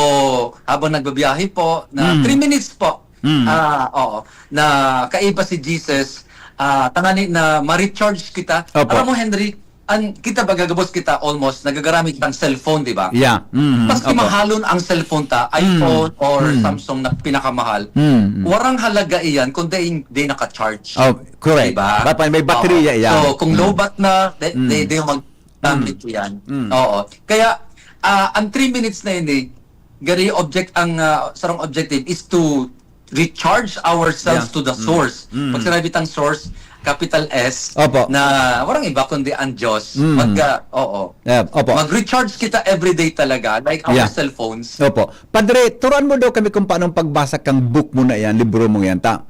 habang nagbabiyahe po na Mm. three minutes po. Mm. Ah, oo. Na kaiba si Jesus, ah, tangani na ma-recharge kita. Opo. Alam mo, Henry, an kita baga gabos kita almost nagagaramit ng cellphone, di ba? Yeah. Mm. Maski Opo. mahalon ang cellphone ta, Mm. iPhone or Mm. Samsung na pinakamahal, Mm. warang halaga iyan kung di, di naka-charge. Oh, correct. Diba? Dapat may battery Oo. yan. So, kung Mm. lowbat na, di, Mm. di, di maggamit yan. Mm. Oo. Kaya, ah, ang three minutes na ini, gari object, ang ah, sarong objective is to recharge ourselves Yeah. to the Mm. source. Mm. Pag sinabi tang source, capital S, Opo. na warang iba kundi ang Diyos. Mm. Mag, ah, oo. Yeah, opo. Mag-recharge kita everyday talaga, like our Yeah. cellphones. Opo. Padre, turuan mo daw kami kung paano pagbasa kang book mo na yan, libro mo yan, ta.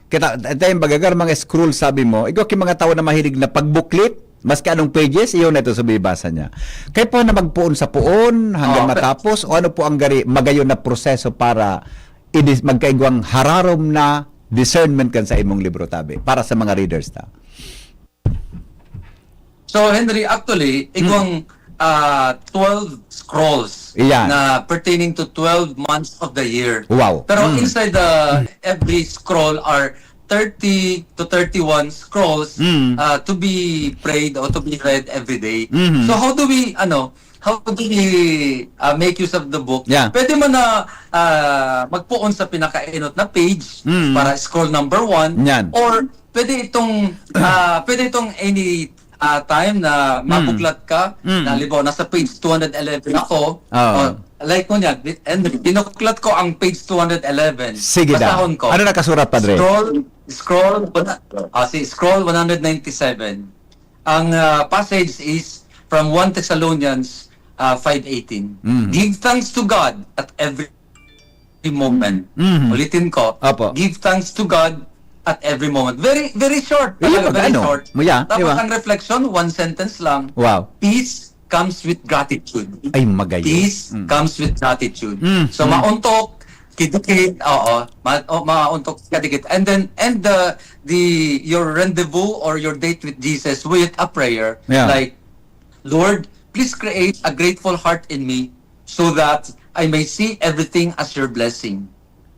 Kita, ito yung bagagar, mga scroll, sabi mo. Ikaw, ki mga tao na mahilig na pagbuklit, maski anong pages, iyon na ito sa bibasa niya. Kaya po na magpuon sa puon hanggang Oo. matapos, o ano po ang gari, magayon na proseso para idis, magkaigwang hararom na discernment kan sa imong libro, tabi, para sa mga readers ta. So, Henry, actually, igwang ah, twelve scrolls Iyan. na pertaining to twelve months of the year. Wow. Pero Mm. inside the every scroll are thirty to thirty-one scrolls Mm. ah, to be prayed or to be read every day. Mhm. So how do we, ano, how do we ah, make use of the book? Yeah. Pwede man na ah, magpuon sa pinakainot na page Mm. para scroll number one Yan. or pwede itong ah, pwede itong any ah, time na Mm. mabuklat ka, Mm. na halimbawa nasa page two hundred eleven ako, Oo. oh, like mo niya, and binuklat ko ang page two hundred eleven. Sige daw. Basahon ko. Ano nakasurat, Padre? Scroll, scroll, ah, si scroll one hundred ninety-seven. Ang ah, passage is from one Thessalonians ah, five eighteen. Mm. Give thanks to God at every moment. Mhm. Ulitin ko, Opo. Give thanks to God at every moment. Very very short. Iyo, Talaga, pag very ano, short. muya, Tapos di ba? Ang reflection, one sentence lang. Wow. Peace comes with gratitude. Ay, magayon. Peace Mm. comes with gratitude. Mm, So, mm. Mauntok, kidikit, oo, ma- oh, mauntok, kadikit. And then, and the, the, your rendezvous or your date with Jesus with a prayer, Yeah. like, "Lord, please create a grateful heart in me so that I may see everything as your blessing.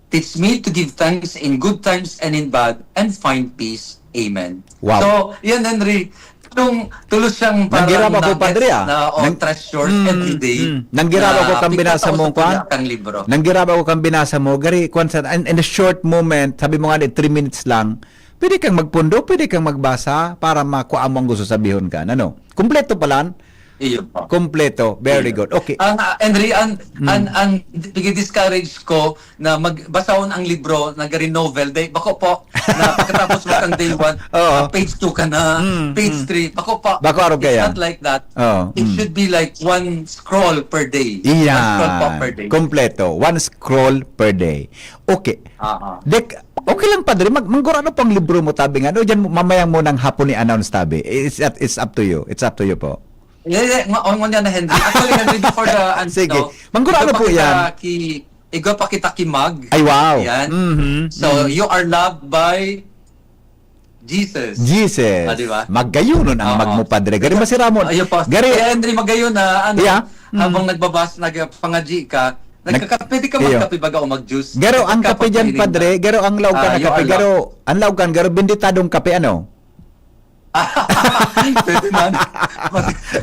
Teach me to give thanks in good times and in bad and find peace. Amen." Wow. So, yan, Henry. Yung tulos siyang Nanggirab parang ako, nuggets Padre, ah. na o Nang- treasures Mm, every day. mm. Nanggirab na ako kang pigtatao binasa sa mo, kwan? pagkakang libro. Nanggirab ako kang binasa mo. Gari, kwan sa, in, in a short moment, sabi mo nga, three minutes lang, pwede kang magpundo, pwede kang magbasa para makuha mo ang gusto sabihon ka. Ano? Kompleto palan? Iyo po. Kompleto. Very good. Okay. Ang, ah, Henry, ang, Mm. ang, ang discourage ko na magbasahon ang libro na gari novel, day, bako po, na pagkatapos mo kang day one, Oo. ah, page two ka na, Mm, page mm. three, bako po. Bako arog It's kaya. Not like that. Oo, It mm. should be like one scroll per day. One scroll po per Iyan. day. Kompleto. One scroll per day. Okay. Ah, ah. Dek, okay lang, Padre. Mag, manggurano pang libro mo, tabi nga. No, dyan, mamayang mo ng hapon i-announce, tabi. It's, it's up to you. It's up to you po. Yeah, yeah, nga, on, on yan, Henry. Actually, Henry, before the, ano, Sige. Manggurano igwa pa po kita yan. Ki, igwa pa kita ki Mag. Ay, wow. Yan. Mhm. So, you are loved by Jesus. Jesus. Ah, di ba? Magayunon ang Oo. Mag mo, Padre. Gari, masira mo. Ayun po. Gari, Eh, Henry, magayon na, ano, Yeah. Mm. habang nagbabas, nagpangadi ka, nagkaka-, pwede ka Iyo. magkape baga o mag-juice? Garo ang Kapag kape dyan, feeling Padre. na, Garo ang laukan ah, na you kape. are Garo, ang laukan, garo benditadong kape, ano? Pwede man.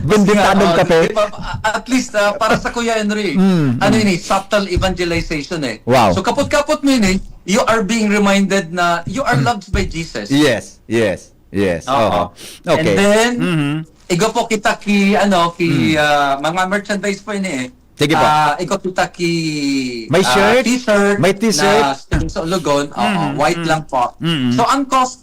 Benditadong Oo, kape. di ba? At least, ah, para sa Kuya Henry, Mm, ano mm. Yun eh, subtle evangelization eh. Wow. So kapot-kapot mo yun eh, you are being reminded na you are loved by Jesus. Yes, yes, yes. Oo. Oo. Okay. And then, Mhm. Igwa po kita ki, ano, ki, Mm. ah, mga merchandise po ini eh. Sige po. Ah, ikaw kita ki, May ah, shirt? T-shirt May t-shirt? Na Stingso Logon. Oo, Mm, white mm. lang po. Mm. So, ang cost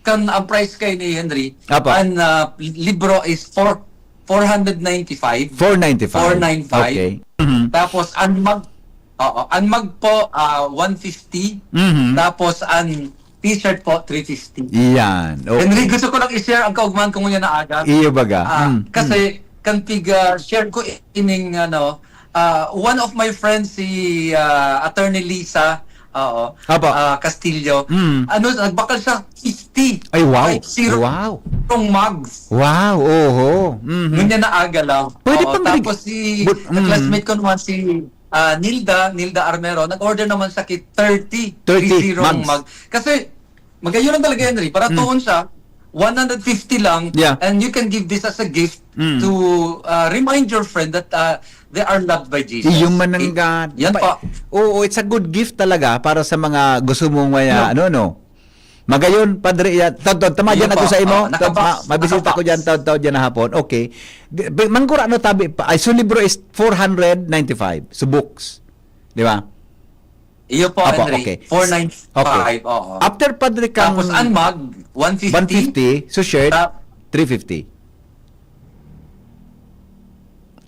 kan, ang price kay ni Henry, Apo. Ang, ah, libro is four, four hundred ninety-five. Four ninety-five. Four nine five. Okay. Mhm. Tapos, ang mag-, oo, ang mag po, ah, one fifty. Mhm. Tapos, ang t-shirt po, three fifty. Iyan. Okay. Henry, gusto ko lang i-share ang kaugmahan ko ngunyan na aga. Iyo baga. Ah, Mm, kasi, mm. kan pig, ah, share ko ining, ano, ah, one of my friends, si, ah, Attorney Lisa, oo, Apo. ah, Castillo. Mm. Ano, nagbakal siya, fifty. Ay, wow. Five zero. Wow. Mugs. Wow, oho. Mhm. Ngunyan na aga lang. Pwede Oo, pang rig-, tapos si, but, mm. classmate ko naman si, ah, Nilda, Nilda Armero, nag-order naman siya ki thirty, Thirty three zero mugs. Mug. Kasi, magayon lang talaga, Henry. Para Mm. tuon siya, one hundred fifty lang, Yeah. and you can give this as a gift Mm. to, ah, remind your friend that, ah, they are loved by Jesus. Iyo man ang Eh, ga-, yan pa-, po. Oo, it's a good gift talaga para sa mga gusto mong may, ah, No. ano, no? Magayon, Padre, ya-, Tod, Tod, tama Iyo dyan ako po. sa imo. Oh, Tod, nakabox. ma-, mabisita ko Nakabox. dyan, Tod, Tod, dyan na hapon. Okay. Di, bi-, manggura no tabi pa, ay, so libro is four hundred ninety-five. So books. Di ba? Iyo po, Apo, Henry. okay. Four nine five, Okay. oo. After, Padre, kang Tapos ang mug, one fifty. one fifty, so shirt, Ta- three fifty.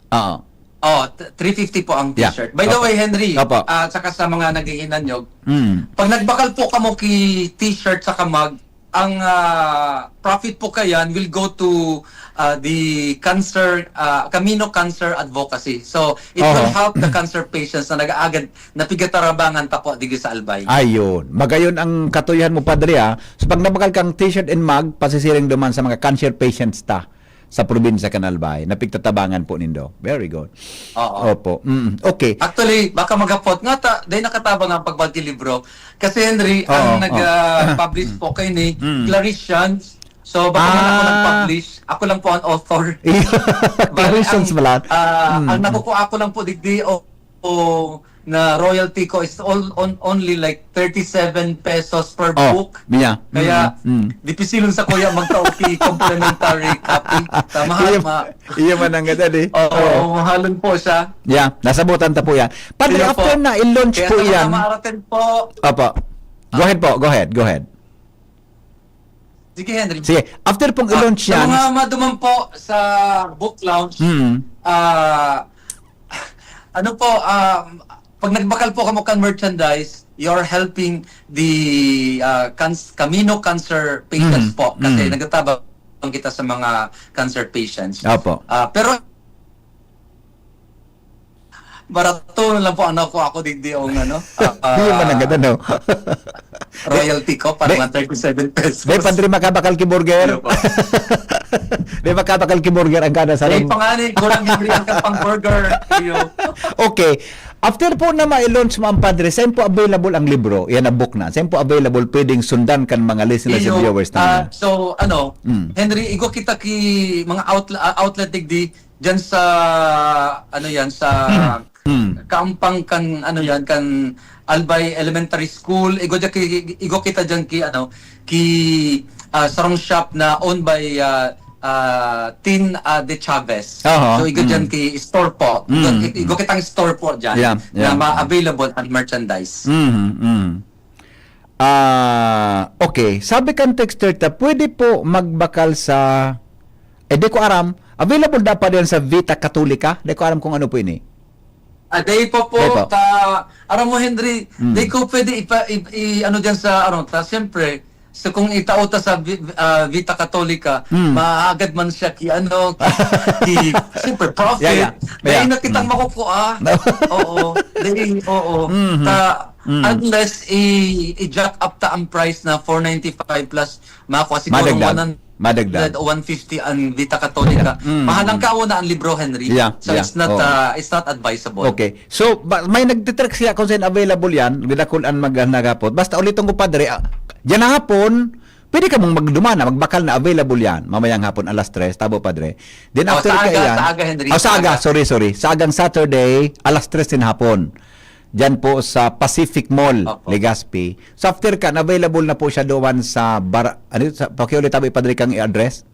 Oo. Oh, t-, three fifty po ang Yeah. t-shirt. By the Opo. way, Henry, Opo. ah, saka sa mga naghihinanyog, Mm. pag nagbakal po kamo ki t-shirt saka mug, ang, ah, profit po kayan will go to, ah, the cancer, ah, Camino Cancer Advocacy. So, it will Oho. help the cancer patients na nag-aagad na pigatarabangan pa po digdi sa Albay. Ayun. Magayon ang katuyahan mo, Padre, ah. So, pag nabakal kang t-shirt and mug, pasisiring duman sa mga cancer patients ta sa probinsya kan Albay, na pigtatabangan po nindo. Very good. Oo. Opo. Mm. Okay. Actually, baka maghapot nga ta, dahil nakatabang ang pagbagti libro. Kasi, Henry, Oo, ang nag, oo. ah, publish po kayo ni Mm. Claricians. So, baka man ako Ah. nag-publish. Ako lang po ang author. Bali, Claricians ang, pala. ah, Mm. ang nakukuha ko lang po digdi o, o na royalty ko is all, on, only like thirty-seven pesos per Oh, book. yeah. Kaya, Mm, mm. dipisilon sa kuya magtao ki complimentary copy. Tama, Iya, ma- iya man ang ganda, di? Oo, Oo. mahalon po siya. Yeah, nasabutan ta po yan. Padre, Iyo po. after na i-launch Kaya po sa mga yan. maaraten po. Opo. Go Ah. ahead po, go ahead, go ahead. Sige, Henry. Sige, after pong Ah, i-launch sa yan. mga maduman po sa book launch, Mm. ah, ano po, ah, pag nagbakal po kamo kan merchandise, you're helping the, ah, cans-, Camino Cancer patients Mhm. po kasi Mhm. nagtatabang kita sa mga cancer patients. Opo. Ah, pero Barato na lang po ang nakuha ko digdi ang ano, ah, Di man ang ganda, no? royalty ko, parang Di, mga thirty-seven pesos. di, Padre, makabakal ki burger? Ano po? Di, makabakal ki burger ang kada sa Di, lam- pangani, kulang yung real ka pang burger. Iyo. Okay. After po na ma-launch mo ang Padre, saan po available ang libro? Yan ang book na. Saan po available pwedeng sundan kan mga listeners and Iyo, viewers ah, natin? so, ano, Mm. Henry, igo kita ki mga outl-, ah, outlet digdi, Diyan sa, ano yan, sa Mm. Mm. kaampang kan, ano yan, kan Albay Elementary School. Igo diyan ki, igo kita diyan ki, ano, ki, ah, sarong shop na owned by, ah, ah, Tin, ah, De Chavez. Aha. So, igo diyan Mm. ki store po. Igo, Mm, igo mm. kitang store po diyan Yeah, na yeah. ma-available ang merchandise. Mhm, mm. Ah, okay. Sabi kan texter ta, pwede po magbakal sa, eh, di ko aram. Available dapat yan sa Vita Catholica? Di ko aram kung ano po ini. Ah, di po po, Di po. ta, aram mo, Henry, Mm. di ko pwede ipa-, i, i, ano dyan sa, ano, ta, siyempre, so kung itao ta sa Vi-, ah, Vita Catholica, Mm. maagad man siya ki, ano, ki, ki, siyempre, profit. Yeah, yeah. Dahil Yeah. na kitang Mm. makukuha. No. Oo. Dahil, oo. Mhm. Ta, Mm. Unless i, i-jack up ta ang price na four ninety-five plus, makuha siguro Madagdag. one hundred Madagdag. o one fifty ang Vita Catholica. Mm. Mahalang kauna ang libro, Henry. Yeah, So, yeah. it's not, Oo. uh, it's not advisable. Okay. So, ba, may nagtitrack siya kung saan available yan. Gidakul an mag-, nagapot. Basta ulitin ko, Padre, ah, yan na hapon, pwede ka mong magdumana, magbakal na available yan. Mamayang hapon, alas tres. Tabo, Padre. Then Oh, after sa aga, kaya, sa aga, Henry. oh, sa Sa aga, aga. sorry, sorry. Sa agang Saturday, alas tres din hapon. Diyan po sa Pacific Mall, Opo. Legazpi. So, after kan, available na po siya doon sa bar-, ano, sa, pakiulit, tabi, Padre, kang i-address?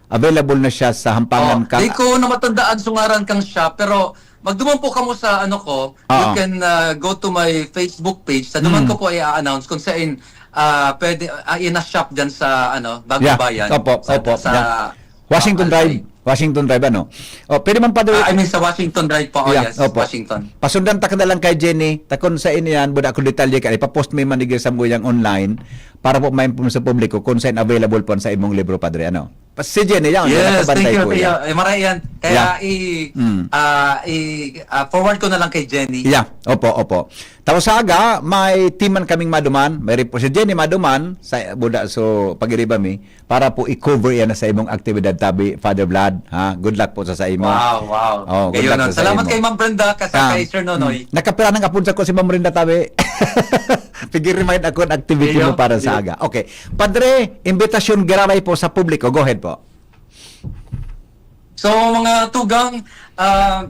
Available na siya sa Hampangan Oh, ka- di ko na matandaan sa ngaran kang shop, pero Magduman po kamo sa ano ko, you Oo. can uh, go to my Facebook page. Sa duman Mm. ko po i-announce kung saan uh, pwede uh, in a shop dyan sa ano, Bagong Yeah. Bayan. Opo, sa, opo, sa, yeah. Washington ah, Drive. Alpine. Washington Drive, ano? Oh, pwede man, Padre. Ah, I mean, sa Washington Drive po. Oh, Yeah, yes, opo. Washington. Pasundan ta ka na lang kay Jenny. Ta kung sa inyo yan, buda ko detalye ka, ipapost mo yung manager sa muyang online para po ma-inform sa publiko kung saan available po sa imong libro, Padre. Ano? Pa- Si Jenny, yan. Yes, Nakabantay thank you, po thank you. Yan. Eh, maray yan. Kaya Yeah. i, Mm. ah, i, ah, forward ko na lang kay Jenny. Yeah, opo, opo. Tapos sa aga, may team man kaming maduman. May report si Jenny maduman sa buda, so pag-iriba mi para po i-cover yan sa imong aktibidad tabi, Father Vlad, ha. Good luck po sa sa imo. Wow, wow. Oh, good Kayo luck nun. po sa Salamat imo. Kay Ma'am Brenda, kasa Ah, kay Sir Nonoy. mm. Nakapira ng apod sa ko si Ma'am Brenda tabi. Pigi-remind ako ng activity Iyo, mo para sa iyo. Aga. Okay. Padre, imbitasyon giraray po sa publiko. Go ahead po. So, mga tugang, ah,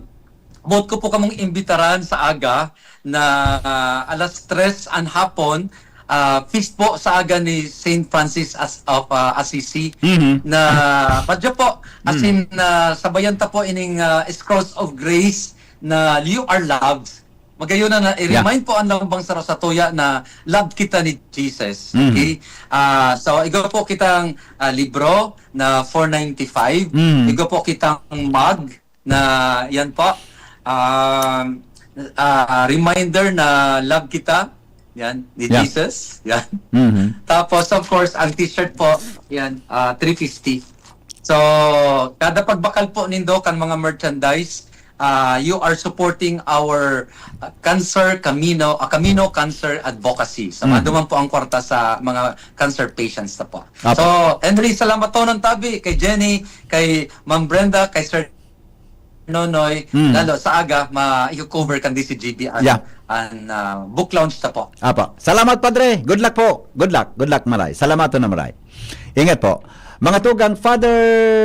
boot ko po kamong imbitaran sa Aga na ah, alas tres an hapon, ah, feast po sa Aga ni Saint Francis as, of ah, Assisi Mhm. na, Padre po, as Mm. in, ah, sabayan ta po ining ah, Scrolls of Grace na You Are Loved. Magayon na, na i-remind po ang lambang sa Rosatoya na love kita ni Jesus. Mhm. Okay? Ah, so, igwa po kitang ah, libro na four ninety-five. Mhm. Igwa po kitang mug na, yan po, um, ah, reminder na love kita. Yan, ni Yeah. Jesus. Yan. Mhm. Tapos, of course, ang t-shirt po, yan, ah, three fifty. So, kada pagbakal po nindo kan mga merchandise, ah, you are supporting our ah, cancer Camino, ah, Camino Cancer Advocacy. So, Mm. maduman po ang kwarta sa mga cancer patients na po. Apo. So, Henry, salamat tonon tabi kay Jenny, kay Ma'am Brenda, kay Sir Nonoy, Mm. lalo sa Aga, ma-cover kan D C G B ang, Yeah. ang ah, book launch na po. Apa. Salamat, Padre. Good luck po. Good luck. Good luck, Maray. Salamat na, Maray. Ingat po. Mga tugang, Father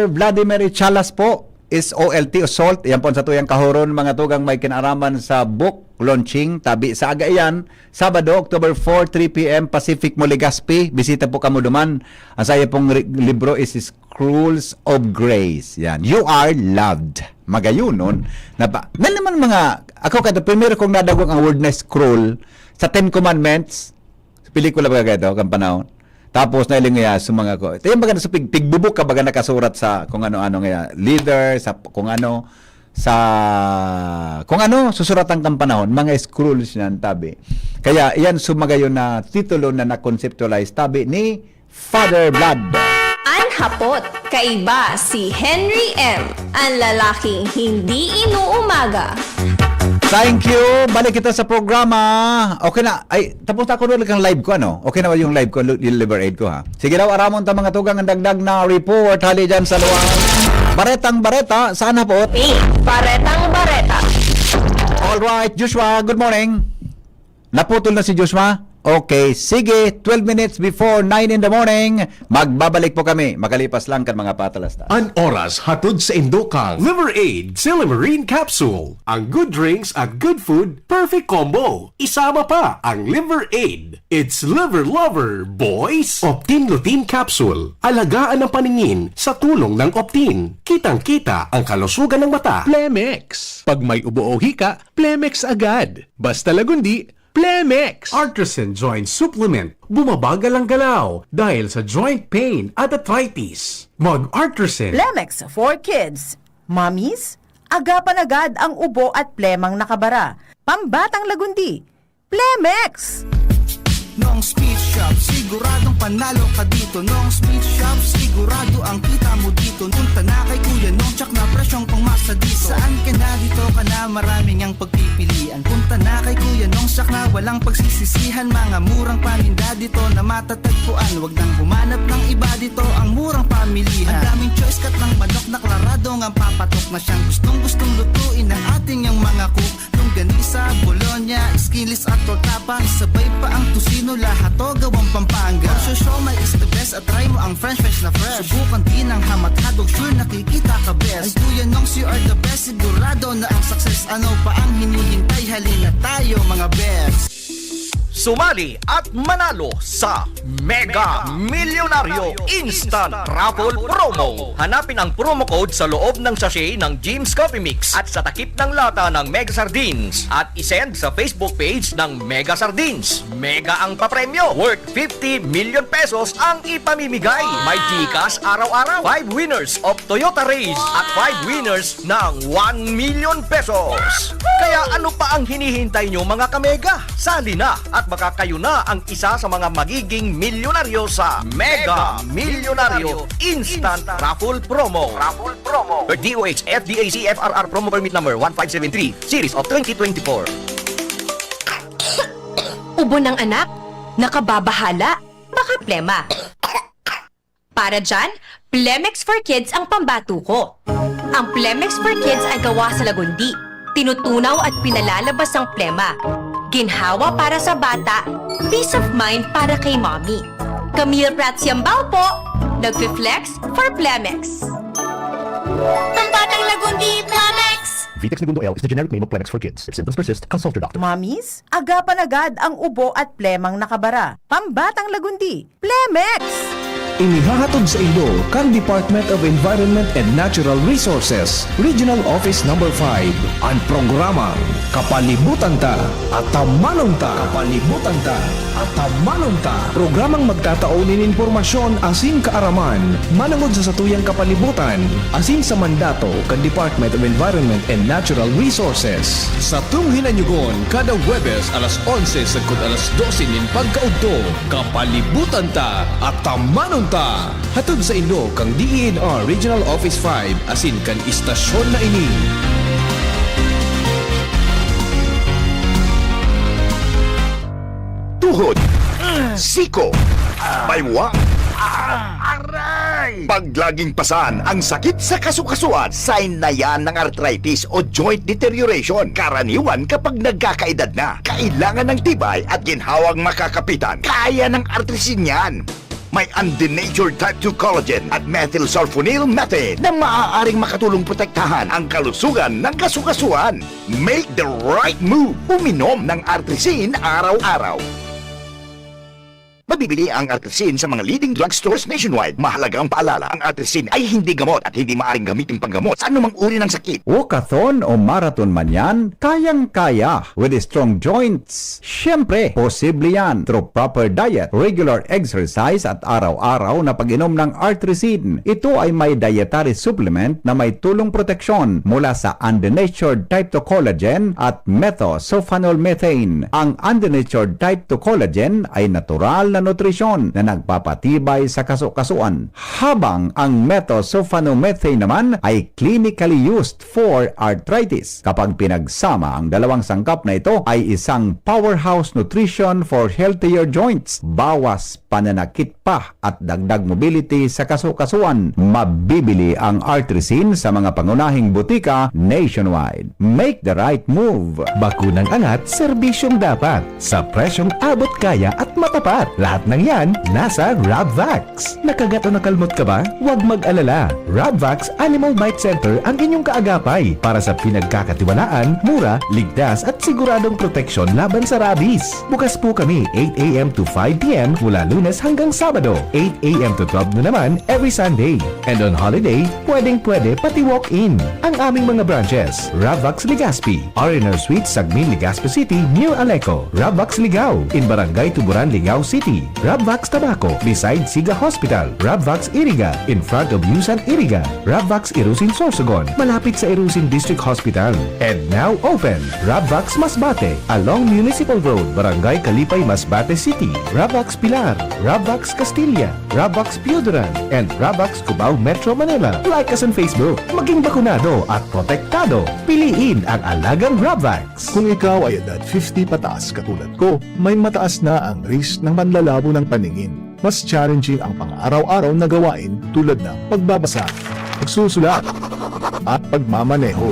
Vladimir Ichalas po, S O L T o SOLT. Yan po ang satuyang kahoron, mga tugang, may kinaaraman sa book launching. Tabi sa Aga iyan, Sabado, October four, three p m, Pacific Mall, Legazpi. Bisita po kamo duman. Ang saya pong ri- libro is Scrolls of Grace. Yan. You are loved. Magayunon. Na ba? Na naman mga, ako kada primero kong nadagwang ang word na scroll sa Ten Commandments, pelikula ba kayo kan panahon? Tapos nailing niya sa mga ko. Ito yung baga sa pig, pigbubok ka baga nakasurat sa kung ano-ano nga leader, sa kung ano, sa kung ano susuratan kan panahon, mga scrolls niyan, tabi. Kaya iyan sumagayon na titulo na na-conceptualize, tabi ni Father Vlad. An hapot, kaiba si Henry M, an lalaking hindi inuumaga. Thank you. Balik kita sa programa. Okay na. Ay, tapos na ako ulit ang live ko, ano? Okay na ba yung live ko, yung Liver Aid ko, ha? Sige daw, aramon ta mga tugang ang dagdag na report. Hali dyan sa luwang. Baretang bareta, saan na po? Paretang bareta. All right, Joshua, good morning. Naputol na si Joshua? Okay, sige, twelve minutes before nine in the morning, magbabalik po kami. Makalipas lang kan mga patalastas. An oras hatod sa indokang Liver Aid Silymarin Capsule. Ang good drinks at good food, perfect combo. Isama pa ang Liver Aid. It's Liver Lover, boys! Optin Lutein Capsule. Alagaan ang paningin sa tulong ng Optin. Kitang-kita ang kalusugan ng mata. Plemex. Pag may ubo o hika, Plemex agad. Basta Lagundi, Plemex! Artresin Joint Supplement. Bumabagal ang galaw dahil sa joint pain at arthritis. Mag-Artresin. Plemex for kids. Mommies, agapan agad ang ubo at plemang nakabara. Pambatang Lagundi. Plemex! Nong Speed Shop, siguradong panalo ka dito. Nong Speed Shop, sigurado ang kita mo dito. Punta na kay Kuya Nong, tsak na presyong pangmasa dito. Saan ka na, dito ka na, marami ngang pagpipilian. Punta na kay Kuya Nong, tsak na walang pagsisisihan. Mga murang paninda dito na matatagpuan. Wag nang humanap ng iba dito, ang murang pamilihan. Ang daming choice, cut ng manok na klarado ngang papatok na siyang gustong-gustong lutuin ng ating yang mga cook. Longganisa, bologna, skinless at tortapa. Sabay pa ang tocino, lahat to gawang Pampanga. Ang siomai is the best at try mo ang french fries na fresh. Subukan din ang ham at hotdog, sure nakikita ka best. Ay Kuya Nongs, you are the best, sigurado na ang success. Ano pa ang hinihintay? Halina tayo mga best. Sumali at manalo sa Mega Milyonaryo Instant Raffle Promo. Hanapin ang promo code sa loob ng sachet ng Jim's Coffee Mix at sa takip ng lata ng Mega Sardines at isend sa Facebook page ng Mega Sardines. Mega ang papremyo, worth fifty million pesos ang ipamimigay. May GCash araw-araw, five winners of Toyota Raize at five winners ng one million pesos. Kaya ano pa ang hinihintay nyo, mga kamega? Sali na at baka kayo na ang isa sa mga magiging milyonaryo sa Mega Milyonaryo Instant Raffle Promo. Raffle Promo. D O H F D A C F R R Promo Permit Number one five seven three, Series of twenty twenty-four. Ubo ng anak? Nakababahala? Baka plema. Para dyan, Plemex for Kids ang pambato ko. Ang Plemex for Kids ay gawa sa lagundi. Tinutunaw at pinalalabas ang plema. Ginhawa para sa bata, peace of mind para kay mommy. Camille Prats Yambao po, nagfi-flex for Plemex. Pambatang Lagundi, Plemex! Vitex Negundo L is the generic name of Plemex for kids. If symptoms persist, consult your doctor. Mommies, agapan agad ang ubo at plemang nakabara. Pambatang Lagundi, Plemex! Inihahatod sa inyo kan Department of Environment and Natural Resources, Regional Office Number five, an programang Kapalibutan Ta, Atamanon Ta. Kapalibutan Ta, Atamanon Ta. Programang magtatao nin impormasyon asin kaaraman manongod sa satuyang kapalibutan asin sa mandato kan Department of Environment and Natural Resources. Satong hinanyugon kada Huwebes alas onse sagkod alas dose nin pagkaudto. Kapalibutan Ta, Atamanon Ta! Hatod saindo kan D E N R Regional Office five asin kan istasyon na ini. Tuhod, siko, baywang, aray! Pag laging pasan ang sakit sa kasukasuan, sign na yan ng arthritis o joint deterioration. Karaniwan kapag nagkakaedad na, kailangan ng tibay at ginhawang makakapitan. Kaya ng Artrisin yan! May undenatured type two collagen at methylsulfonyl methane na maaaring makatulong protektahan ang kalusugan ng kasukasuan. Make the right move! Uminom ng Artrisin araw-araw. Mabibili ang Artrisin sa mga leading drugstores nationwide. Mahalagang paalala, ang Artrisin ay hindi gamot at hindi maaaring gamitin panggamot sa anumang uri ng sakit. Walkathon o marathon man yan, kayang-kaya with strong joints. Siyempre, posible yan through proper diet, regular exercise at araw-araw na pag-inom ng Artrisin. Ito ay may dietary supplement na may tulong proteksyon mula sa undenatured type two collagen at methosulfonol methane. Ang undenatured type two collagen ay natural na nutrisyon na nagpapatibay sa kasukasuan, habang ang methosulfonomethane naman ay clinically used for arthritis. Kapag pinagsama, ang dalawang sangkap na ito ay isang powerhouse nutrition for healthier joints, bawas pananakit pa at dagdag mobility sa kasukasuan. Mabibili ang Artrisin sa mga pangunahing butika nationwide. Make the right move! Bakunang angat, serbisyong dapat. Sa presyong abot kaya at matapat. Lahat ng yan, nasa Rabvax. Nakagat o nakalmot ka ba? Huwag mag-alala. Rabvax Animal Bite Center ang inyong kaagapay para sa pinagkakatiwalaan, mura, ligtas at siguradong proteksyon laban sa rabies. Bukas po kami eight a.m. to five p.m. mula Lunes hanggang Sabado, eight a.m. to twelve noon naman every Sunday. And on holiday, pwedeng-pwede pati walk-in. Ang aming mga branches, Rabvax Legazpi, R and R Suite, Sagmin, Legazpi City, near Aleco, Rabvax Ligao, in Barangay Tuburan, Ligao City, Rabvax Tabaco, beside Siga Hospital, Rabvax Iriga, in front of Yusan Iriga, Rabvax Irusin Sorsogon, malapit sa Irusin District Hospital. And now open, Rabvax Masbate, along Municipal Road, Barangay Kalipay, Masbate City, Rabvax Pilar, Rabvax Castilla, Rabvax Pioduran, and Rabvax Cubao, Metro Manila. Like us on Facebook. Maging bakunado at protektado. Piliin ang alagang Rabvax. Kung ikaw ay edad fifty pataas katulad ko, may mataas na ang risk ng panlalabo ng paningin. Mas challenging ang pang-araw-araw na gawain tulad ng pagbabasa, pagsusulat, at pagmamaneho.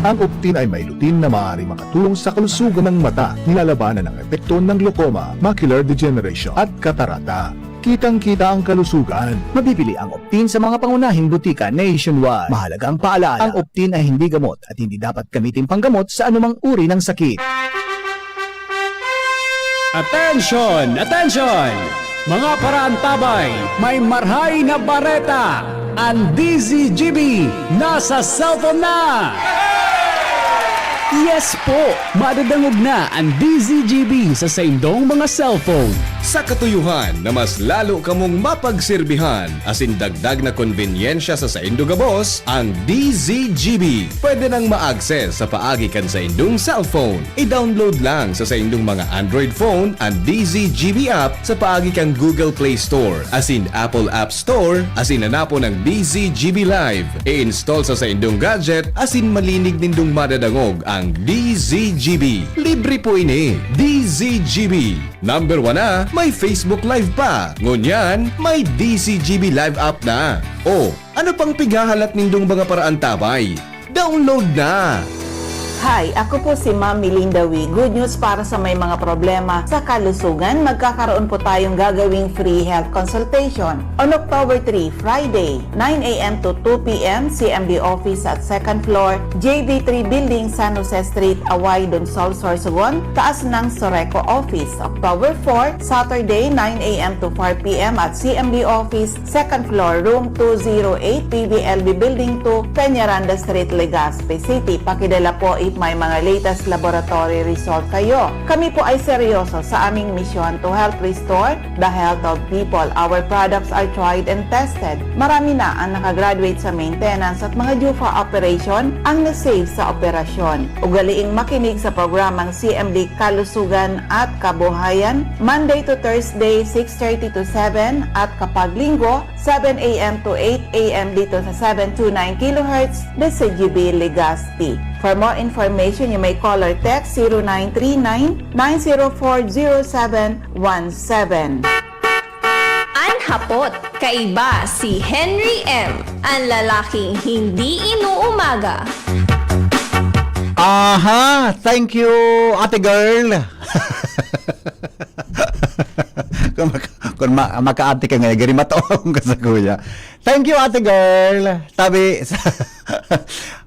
Ang Optin ay may lutein na maaaring makatulong sa kalusugan ng mata, nilalabanan ang epekto ng glaucoma, macular degeneration, at katarata. Kitang-kita ang kalusugan. Mabibili ang Optin sa mga pangunahing butika nationwide. Mahalagang paalala, ang Optin ay hindi gamot at hindi dapat gamitin panggamot sa anumang uri ng sakit. Attention! Attention! Mga paraantabay, may marhay na bareta! Ang D Z G B nasa cellphone na! Yes po! Madadangog na ang D Z G B sa saindong mga cellphone. Sa katuyohan na mas lalo kamong mapagserbihan asin dagdag na konbenyensya sa saindo gabos, ang D Z G B pwede nang ma-access sa paagi kan saindong cellphone. I-download lang sa saindong mga Android phone an D Z G B app sa paagi kan Google Play Store asin Apple App Store asin hanapon ang D Z G B Live. I-install sa saindong gadget asin malinig nindong madadangog ang D Z G B. Libre po ini. D Z G B. Number one na, may Facebook Live pa. Ngunyan, may D Z G B Live app na. O, ano pang pighahalat nindong mga paraantabay? Download na! Hi, ako po si Ma'am Melinda Wee. Good news para sa may mga problema sa kalusugan, magkakaroon po tayong gagawing free health consultation on October three, Friday, nine a m to two p m, C M D office at second floor, J B three Building, San Jose Street, Away, Donsol, Sorsogon, taas ng Soreco office. October four, Saturday, nine a m to four p m at C M D office, second floor, room two zero eight, P B L B Building two, Peñaranda Street, Legazpi City. Pakidala po if may mga latest laboratory result kayo. Kami po ay seryoso sa aming misyon to help restore the health of people. Our products are tried and tested. Marami na ang nakagraduate sa maintenance at mga due for operation ang na-save sa operasyon. Ugaliing makinig sa programang C M D Kalusugan at Kabuhayan, Monday to Thursday, six thirty to seven, at kapag Linggo, seven a m to eight a m dito sa seven two nine kilohertz, D Z G B Legazpi. For more information, you may call or text zero nine three nine, nine zero four, zero seven one seven. An hapot, kaiba si Henry M, an lalaking hindi inuumaga. Aha, thank you, ate girl. Kung maka-, kung ma-, makaati ka ngayon, gari mataong ka sa kuya. Thank you, ate girl. Tabi,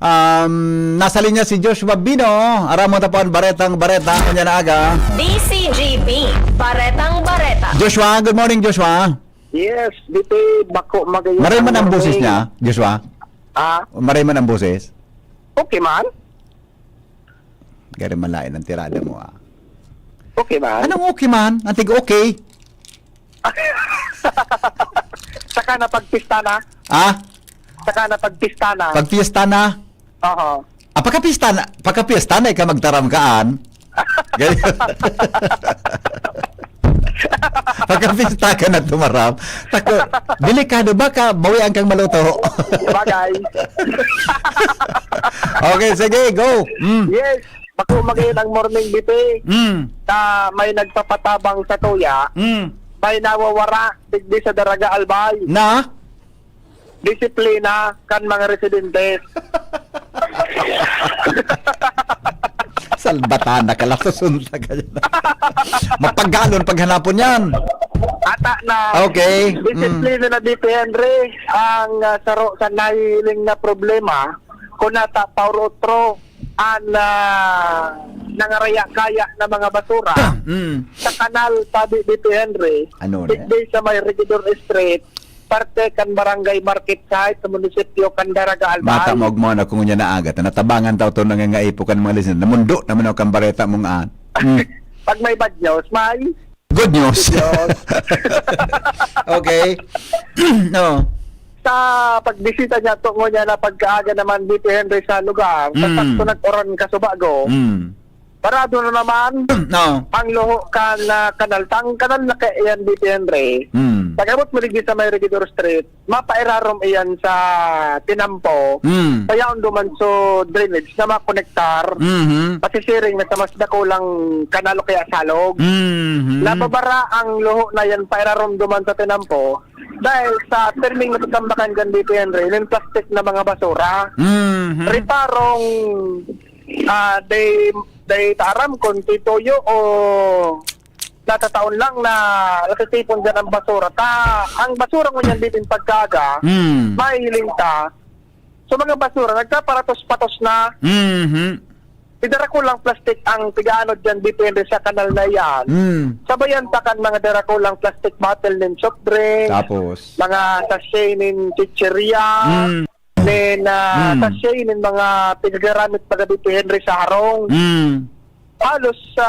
um, nasa linya si Joshua Bino. Aram mo tapon, baretang bareta, kanya na aga. D C G B, baretang bareta. Joshua, good morning, Joshua. Yes, dito bako magayon. Maray man ang boses niya, Joshua? Ah? Maray man ang boses? Okay man. Gari malain ang tirada mo, ah. Okay man. Anong okay man? Ang tig okay. Saka na pagpista na. Ah? Saka na pagpista na. Pagpista na? Oo. Ah, pagkapista na, pagkapista na, ikaw magtaram kaan. Ganyan. Pagkapista ka na tumaram. Tako, delikado, baka bawian kang maluto. Bagay. Okay, sige, go. Mm. Yes. Bako magayon ang morning, B P. Mm. Ta may nagpapatabang sa tuya, Mm. may nawawara, digdi sa Daraga Albay. Na? Disiplina kan mga residente. Salbatana ka, lasusunta ka dyan. Mapagalon paghanapon yan. Ata na. Okay. Mm. Disiplina na, D P Henry, ang, ah, saro sa nahihiling na problema, kung nata pa otro, an, ah, nangaraya-kaya na mga basura Mm. sa kanal, sabi ni Henry, Ano na yan? Digdi sa may Regidor Street, parte kan Barangay Market Site sa munisipyo kan Daraga Albay. Mata mo, mo na kung niya naagat. Natabangan tao to nangangaipo kan mga listener. Namundo naman ako kan bareta mong an. Mm. Pag may bad news, may Good news. Good news. Okay. No. Sa pagbisita niya, tungo niya na pagkaaga naman dito, Henry, sa lugar, sa Mm. sakto nag-uran kasubago, Mm. parado na naman No. ang luho kan, ah, kanal. Tang kanal na kaya yan dito, Henry. Mm. Pag-abot mo digdi sa may Regidor Street, mapairarom iyan sa tinampo. Mm. Kaya duman so drainage na makonektar, Mhm. pasisiring na sa mas dakulang kanal o kaya salog. Mhm. Nababara ang luho na yan pairarom duman sa tinampo dahil sa pirming natatambakan dyan dito, Henry, yung plastic na mga basura. Mhm. Riparong, ah, day, day taaram kung tituyo o natataon lang na natitipon dyan ang basura. Ta, ang basura ngunyan din pagkaaga, Hmm. mahihiling ta, so, mga basura, nagkaparatos-patos na. Mhm. May darakulang plastik ang pigaanod diyan, depende sa kanal na iyan. Hmm. Sabayan pa kan mga darakulang plastik bottle nin soft drink, Tapos? mga sachet nin chicheria, Hmm. nin ah, Hmm. sachet nin mga pigagaramit paggabi Henry sa harong. Hmm. Halos sa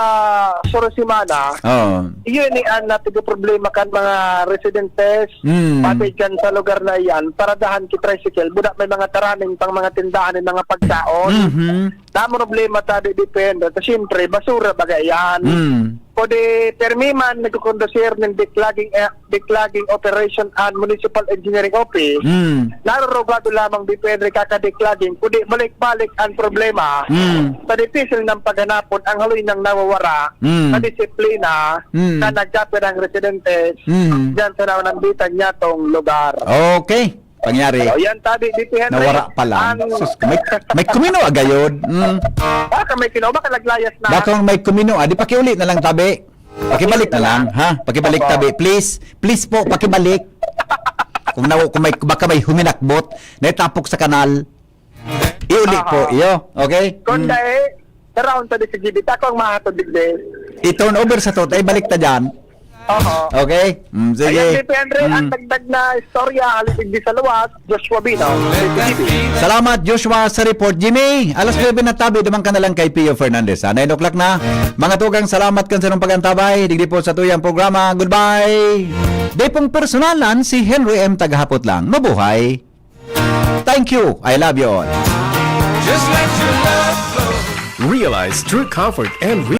suro semana, Oo. iyon ni an na problema kan mga residentes, Hmm. pati dyan sa lugar na iyan, paradahan ki tricycle, buda may mga taraning pang mga tindahan ng mga pagkaon. Mhm. Na problema ta di depende. Ta siyempre, basura baga yan. Hmm. Kundi permi man nagkukondusir ng declogging, eh, declogging operation and municipal engineering office, Hmm. narurugado lamang depende kaka-declogging, kundi balik-balik ang problema. Hmm. Sa dipisil ng paghanapon ang haloy ng nawawara Hmm. sa disiplina Hmm. na nagkapirang residentes Hmm. dyan sa naunambitan niya tong lugar. Okay. Pangyari. O yan, tabi, D P Henry. Nawara pa lang. Ang, Sus, may, may kumino agayod. Mm. Baka may kinaw, baka naglayas na. Baka may kumino, ah, di pakiuli na lang, tabi. Pakibalik na lang, ha? Pakibalik, Opo. Tabi. Please, please po, pakibalik. Kung, na, kung may, baka may huminakbot, naitapok sa kanal, iuli Aha. po, iyo. Okay? Kung Mm. dahil, around sa disigibit, ako ang mahatod digdi. I-turn over sa to, tayo balik ta dyan. Oo. Okay? Mm, sige. Ayan, D P Henry, ang Mm. dagdag na istorya, halipig di sa luwas, Joshua Bino, D P T V. Salamat, Joshua, sa report. Jimmy, alas nuebe na, tabi, duman ka na lang kay Pio Fernandez, ha? Nine o'clock na. Mga tugang, salamat kan sarong pag-antabay. Digdi po sa tuyang programa. Goodbye. Di pong personalan si Henry M. Tagahapot lang. Mabuhay. Thank you. I love you all. Just let your love flow. Realize true comfort and